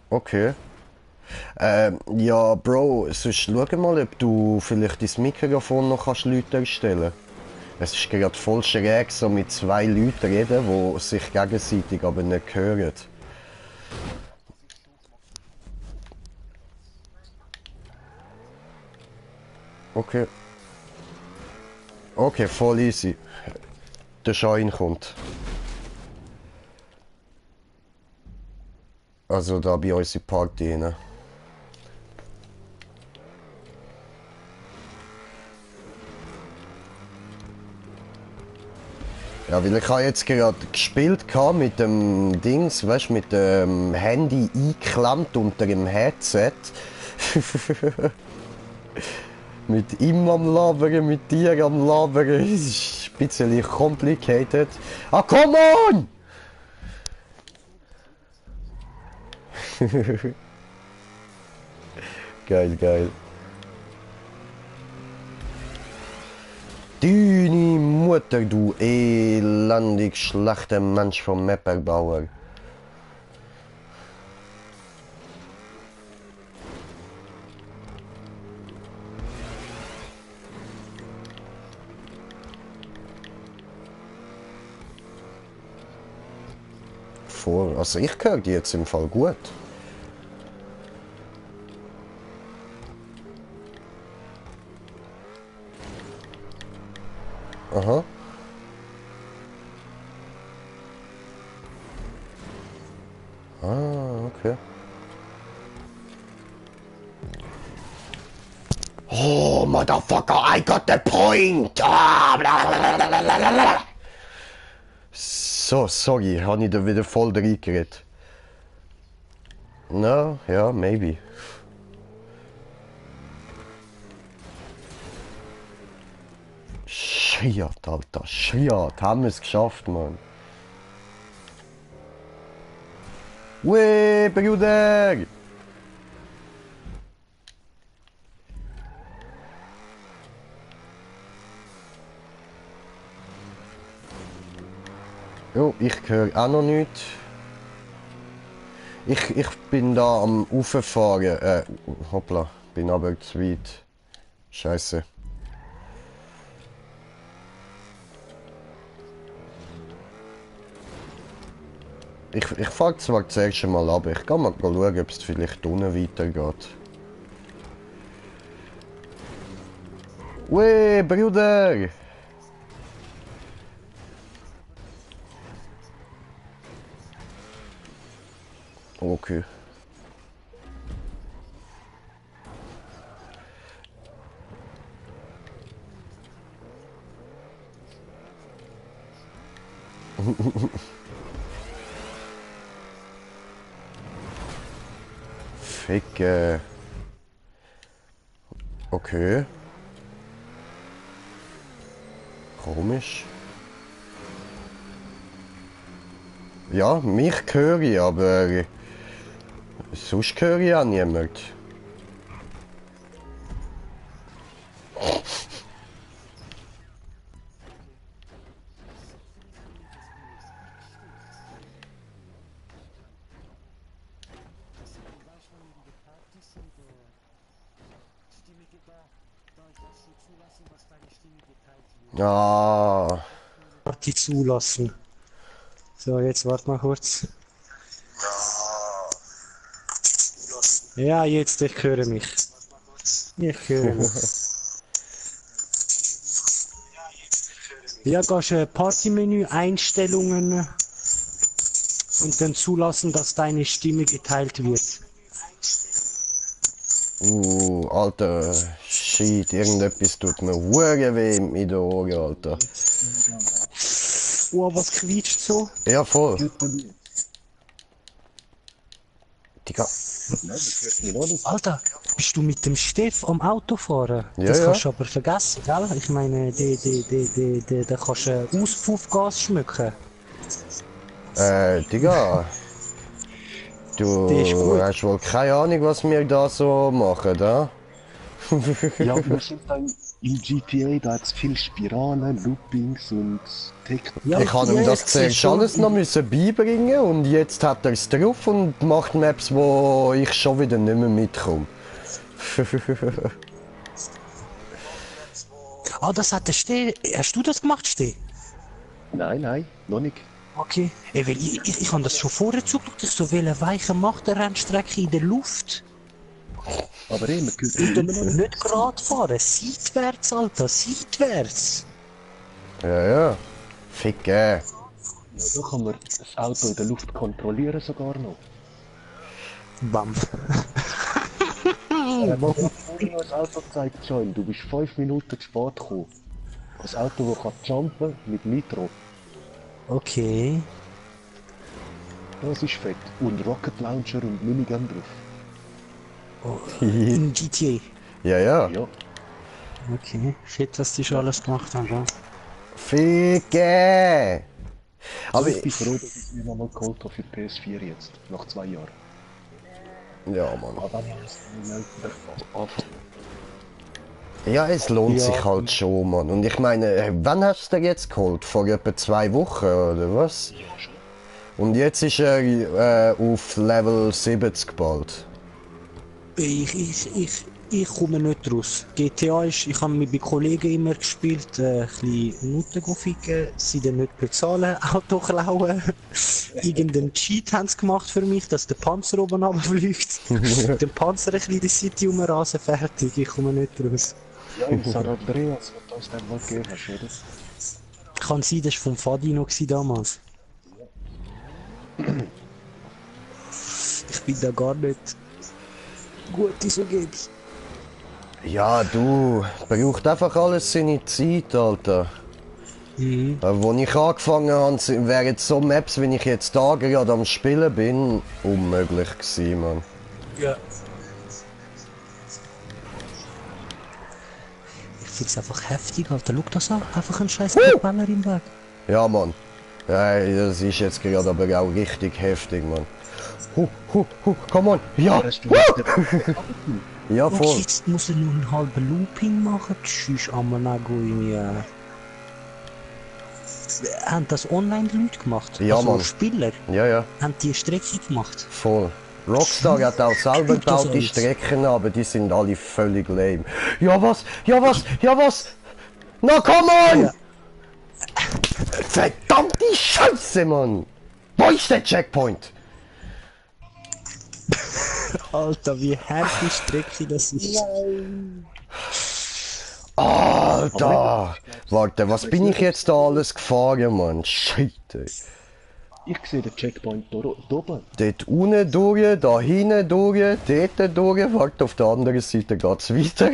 Okay. Ja, Bro, sonst schau mal, ob du vielleicht dein Mikrofon noch lauter stellen kannst. Es ist gerade voll schräg, so mit zwei Leuten reden, die sich gegenseitig aber nicht hören. Okay. Okay, voll easy. Der Schein kommt. Also da bei uns in Party rein. Ja, weil ich habe jetzt gerade gespielt mit dem Dings, weißt mit dem Handy eingeklemmt unter dem Headset. Mit ihm am Labern, mit dir am Labern. Es ist ein bisschen complicated. Ah, come on! Geil, geil. Deine Mutter, du elendig schlechter Mensch vom Mapperbauer. Also ich höre die jetzt im Fall gut. Aha. Ah, okay. Oh, motherfucker, I got the point! Ah, blablabla. So, sorry, habe ich da wieder voll reingeredet. No, ja, maybe. Shit, Alter, shit, haben wir es geschafft, Mann. Weh, Bruder! Jo, ich höre auch noch nichts. Ich bin da am Rauffahren. Hoppla, bin aber zu weit. Scheiße. Ich fahre zwar zuerst mal ab, ich kann mal schauen, ob es vielleicht unten weitergeht. Weh, Bruder! Okay. Ficke. Okay. Komisch. Ja, mich höre ich, aber sonst höre ich auch niemand. Ah. Die zulassen. So, jetzt warte mal kurz. Ja, jetzt, ich höre mich. Ich höre. Ja, gehst Partymenü, Einstellungen und dann zulassen, dass deine Stimme geteilt wird. Alter, shit, irgendetwas tut mir hure weh in den Ohren, Alter. Oh, was quietscht so? Ja, voll. Digga. Alter, bist du mit dem Steff am Auto fahren? Ja, Das ja. kannst du aber vergessen, gell? Ich meine, da kannst du Auspuffgas schmücken. Digga. Du Der ist gut. hast wohl keine Ahnung, was wir da so machen, da? Ja, wir sind dann im GTA, da hat es viel Spiralen, Loopings und Ja, Ich habe ihm ja, das ich sehe zuerst schon. alles noch müssen beibringen und jetzt hat er es drauf und macht Maps, wo ich schon wieder nicht mehr mitkomme. Ah, das hat der Steh. Hast du das gemacht, Steh? Nein, noch nicht. Okay. Ey, weil ich habe das schon vorher zugeschaut. Ich so, welche Weiche macht der Rennstrecke in der Luft? Aber man Und könnte dann immer noch nicht gerade fahren. Seitwärts, Alter, seitwärts. Ja. Fick, da kann man das Auto in der Luft kontrollieren sogar noch. Bam. Er hat mir vorhin noch das Auto gezeigt, Joel, du bist 5 Minuten zu spät gekommen. Das Auto, das kann jumpen mit Nitro. Okay. Das ist fett. Und Rocket Launcher und Minigun drauf. In GTA. Ja. Ja, Okay. Shit, was die schon alles gemacht haben, ja. Ficke! Aber ich bin froh, dass ich es mir nochmal geholt habe für PS4 jetzt, nach 2 Jahren. ja, Mann. Aber dann ist es ab. Ja, es lohnt Ja. sich halt schon, Mann. Und ich meine, wann hast du den jetzt geholt? Vor etwa 2 Wochen, oder was? Ja, schon. Und jetzt ist er auf Level 70 bald. Ich komme nicht raus. GTA ist, ich habe mit bei Kollegen immer gespielt, ein bisschen Nutten ficken, sie dann nicht bezahlen, Auto klauen. Irgendeinen Cheat haben sie gemacht für mich, dass der Panzer oben runterfliegt. Den Panzer ein bisschen in die City umrasen, fertig, ich komme nicht raus. Ja, in San Andreas, was du uns dann mal gegeben hast, oder? Kann sein, das war vom Fadi noch damals. Ich bin da gar nicht gut in so Games. Ja, du, braucht einfach alles seine Zeit, Alter. Mhm. Wo ich angefangen habe, wären so Maps, wie ich jetzt da gerade am Spielen bin, unmöglich gewesen, Mann. Ja. Ich find's einfach heftig, Alter. Schau das an. Einfach ein scheiß Propeller im Weg. Ja, Mann. Ja, das ist jetzt gerade aber auch richtig heftig, Mann. Come on. Ja, Hast du nicht ja, Okay, voll. jetzt muss er nur einen halben Looping machen. Tschüss, Amanago in Haben das online die Leute gemacht? Ja, also Mann. Spieler Ja, haben die Strecke gemacht. voll. Rockstar hat auch selber Tut das gebaut, die alles? Strecken, aber die sind alle völlig lame. Ja, was? Na, come on! Ja. Verdammte Scheiße, Mann! Wo ist der Checkpoint? Alter, wie hart die Strecke das ist. Alter! Warte, was bin ich jetzt da alles gefahren, Mann? Scheite. Ich sehe den Checkpoint da oben. Dort unten durch, da hinten durch, dort durch, warte, auf der anderen Seite geht's weiter.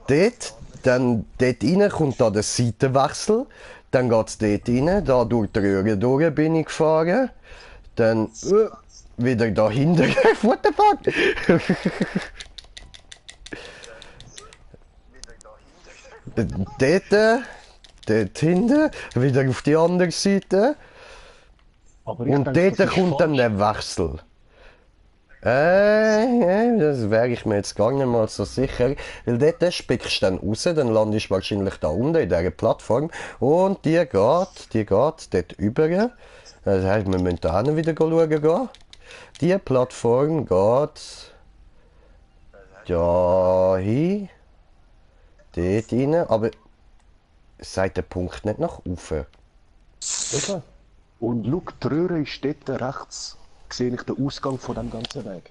Dort rein kommt da der Seitenwechsel, dann geht's dort rein, da durch die Röhre durch bin ich gefahren, dann wieder da hinten, what the fuck? Dort hinten, wieder auf die andere Seite. Aber ich Und denke, dort das ist kommt dann falsch. der Wechsel. Das wäre ich mir jetzt gar nicht mal so sicher. Weil dort spickst du dann raus, dann landest du wahrscheinlich da unten in dieser Plattform. Und die geht dort über. Das heisst, wir müssen da hinten wieder schauen gehen. Die Plattform geht da hin. Dort rein. Aber sagt der Punkt nicht nach oben. Eben. Und schau, die Röhre ist dort rechts. Sehe ich den Ausgang von dem ganzen Weg.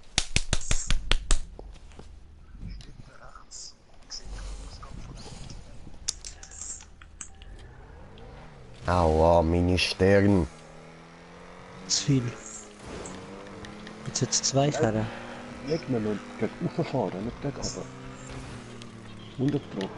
Aua, meine Sterne. Zu viel. Jetzt hat es 2 Fälle. Leg mir noch gegen rauffahren, nicht gegen runter. 100 Pro.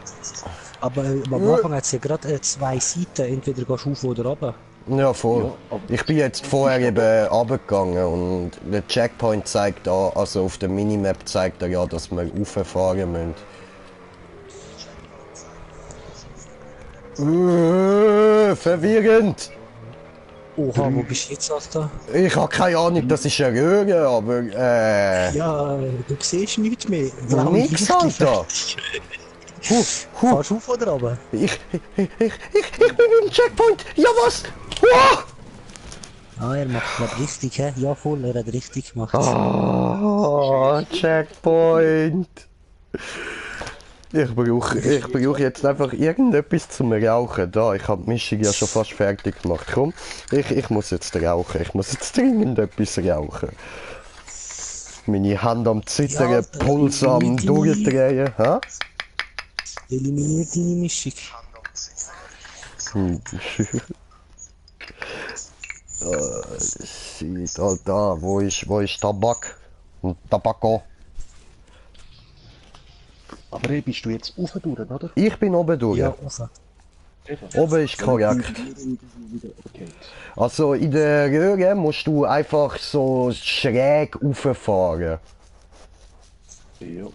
Aber am Anfang hat es ja gerade 2 Seiten, entweder gehst du auf oder runter. Ja, voll. Ja, aber- Ich bin jetzt vorher eben runtergegangen und der Checkpoint zeigt da, also auf der Minimap zeigt er ja, dass wir rauffahren müssen. Verwirrend! Oha, wo bist du jetzt, Alter? Ich habe keine Ahnung, das ist eine Röhre, aber Ja, du siehst nichts mehr. nix, Alter! Fahrst du auf oder runter? Ich bin im Checkpoint! Ja was? Wow! Ah, er macht glaub richtig, hä? Ja voll, er hat richtig gemacht. Ah, Checkpoint! Ich brauche jetzt einfach irgendetwas zum Rauchen. Da, ich habe die Mischung ja schon fast fertig gemacht. Komm, ich muss jetzt rauchen. Ich muss jetzt dringend etwas rauchen. Meine Hand am Zittern, Ja, Puls am Durchdrehen. Ha? Eliminiert deine Mischung. Shit, Alter, wo ist Tabak? Und Tabako? Aber hey, bist du jetzt rauf durch, oder? Ich bin oben durch. Ja, rauf. Oben ist korrekt. Okay. Also in der Röhre musst du einfach so schräg rauffahren. Ja.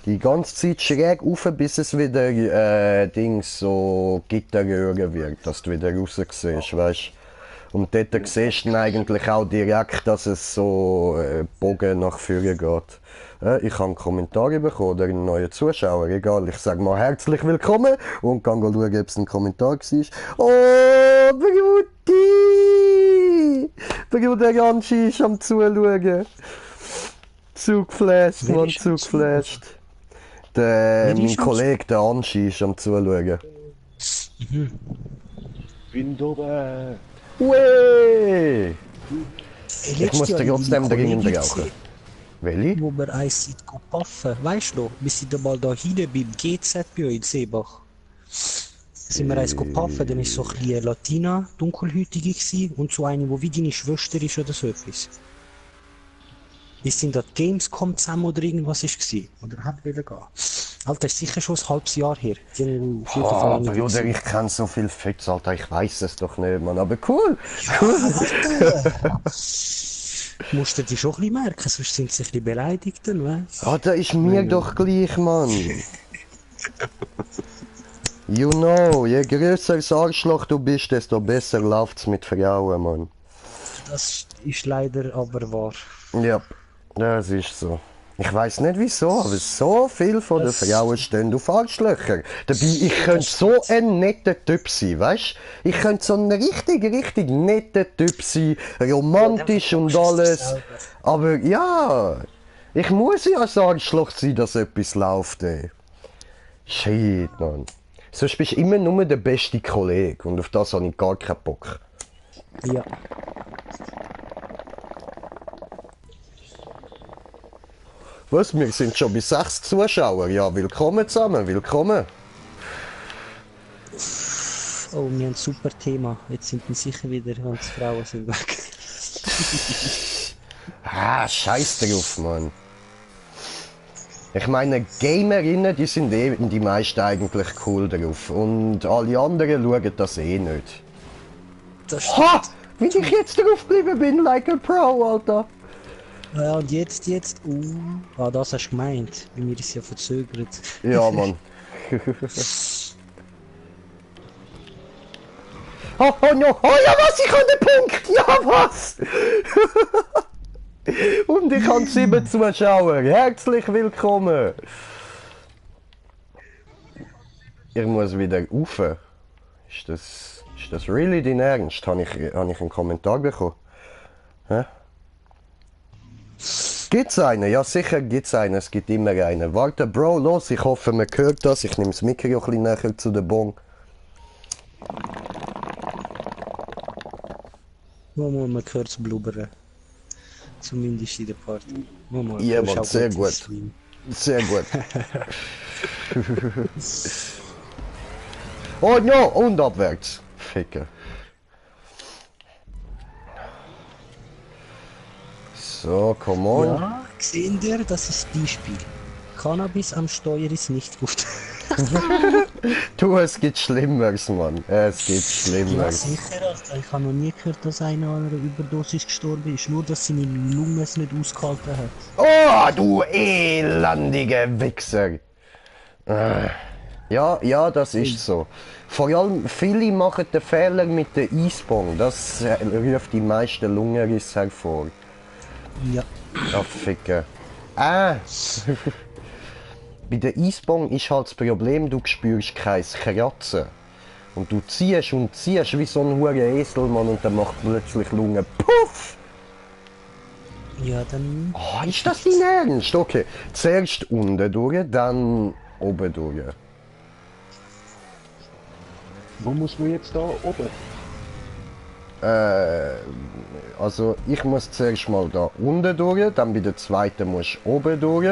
Die ganze Zeit schräg rauf, bis es wieder Dings so Gitterröhre wird, dass du wieder raus siehst, weißt. Und dort siehst du dann eigentlich auch direkt, dass es so Bogen nach vorne geht. Ich habe einen Kommentar bekommen oder einen neuen Zuschauer, egal, ich sage mal herzlich willkommen und kann schauen, ob es ein Kommentar war. Oh, Brudi! Bruder Anschi ist am Zuschauen. Zugeflasht, Wer Mann, ist am zugeflasht. Mein ist am Kollege, der Anschi, ist am Zuschauen. Bin oben. Ue! Ich muss dir trotzdem dringend rauchen. Welche? Wo wir eins sind paffen. Weißt du, wir sind mal da hinten beim GZ bei euch in Seebach. Sind wir eins paffen, dann ist so ein bisschen Latina, dunkelhäutige gewesen, und so eine, wo wie deine Schwester ist oder so etwas. Wir sind dort Gamescom zusammen oder irgendwas ist gewesen. Oder hat wieder gehen. Alter, ist sicher schon ein halbes Jahr her. Die haben auf jeden Fall Oh, nicht Bruder, gesehen. ich kenne so viel Fetz, Alter, ich weiß es doch nicht, Mann. Aber cool! Musst du die schon ein bisschen merken, sonst sind sie ein bisschen beleidigt, dann, weißt Alter, ist mir doch gleich, Mann. You know, je größer das Arschloch du bist, desto besser läuft's mit Frauen, Mann. Das ist leider aber wahr. Ja, das ist so. Ich weiß nicht wieso, aber so viel von den Frauen stehen auf Arschlöcher. Dabei, ich könnte so ein netter Typ sein, weißt? Ich könnte so ein richtig netter Typ sein, romantisch und alles. Aber ja, ich muss ja ein Arschloch sein, dass etwas läuft, ey. Shit, Mann. Sonst bist du immer nur der beste Kollege und auf das habe ich gar keinen Bock. Ja. Was, wir sind schon bei 6 Zuschauer. Ja, willkommen zusammen, willkommen. Oh, wir haben ein super Thema. Jetzt sind wir sicher wieder, wenn die Frauen sind weg. Ah, scheiß drauf, Mann. Ich meine, Gamerinnen, die sind die meisten eigentlich cool drauf. Und alle anderen schauen das eh nicht. Das Ha! Wie ich jetzt drauf geblieben bin, like a Pro, Alter. Ja, und jetzt. Ah, das hast du gemeint. Bei mir ist ja verzögert. Ja, Mann. Oh no! Oh ja, was? Ich habe den Punkt! Ja, was? Und ich habe 7 Zuschauer. Herzlich willkommen! Ich muss wieder rauf. Ist das really dein Ernst? Habe ich einen Kommentar bekommen? Hä? Gibt's einen? Ja, sicher gibt's einen. Es gibt immer einen. Warte, Bro, los. Ich hoffe, man hört das. Ich nehme das Mikro ein bisschen näher zu der Bon. Mama, man hört es blubbern. Zumindest in der Party. Mama, Ja, du hast Mann, auch sehr guten gut. Stream. Sehr gut. Oh ja, und abwärts. Ficken. So, come on. Ja, sehen ihr, das ist die Spiel. Cannabis am Steuer ist nicht gut. Du, es gibt Schlimmeres, Mann. Es gibt Ja, Schlimmeres. sicher, Alter. Ich habe noch nie gehört, dass einer an einer Überdosis gestorben ist. Nur, dass seine Lunge es nicht ausgehalten hat. Oh, du elendige Wichser. Ja, ja, das ist so. Vor allem, viele machen den Fehler mit der Eisbombe. Das ruft die meisten Lungenrisse hervor. Ja. Ja, Ficken. Bei der Eisbombe ist halt das Problem, du spürst kein Kratzen. Und du ziehst und ziehst wie so ein hoher Eselmann und dann macht plötzlich Lunge Puff! Ja, dann. Oh, ist das dein Ernst? Okay, zuerst unten durch, dann oben durch. Wo muss man jetzt da oben? Also ich muss zuerst mal da unten durch, dann bei der zweiten musst du oben durch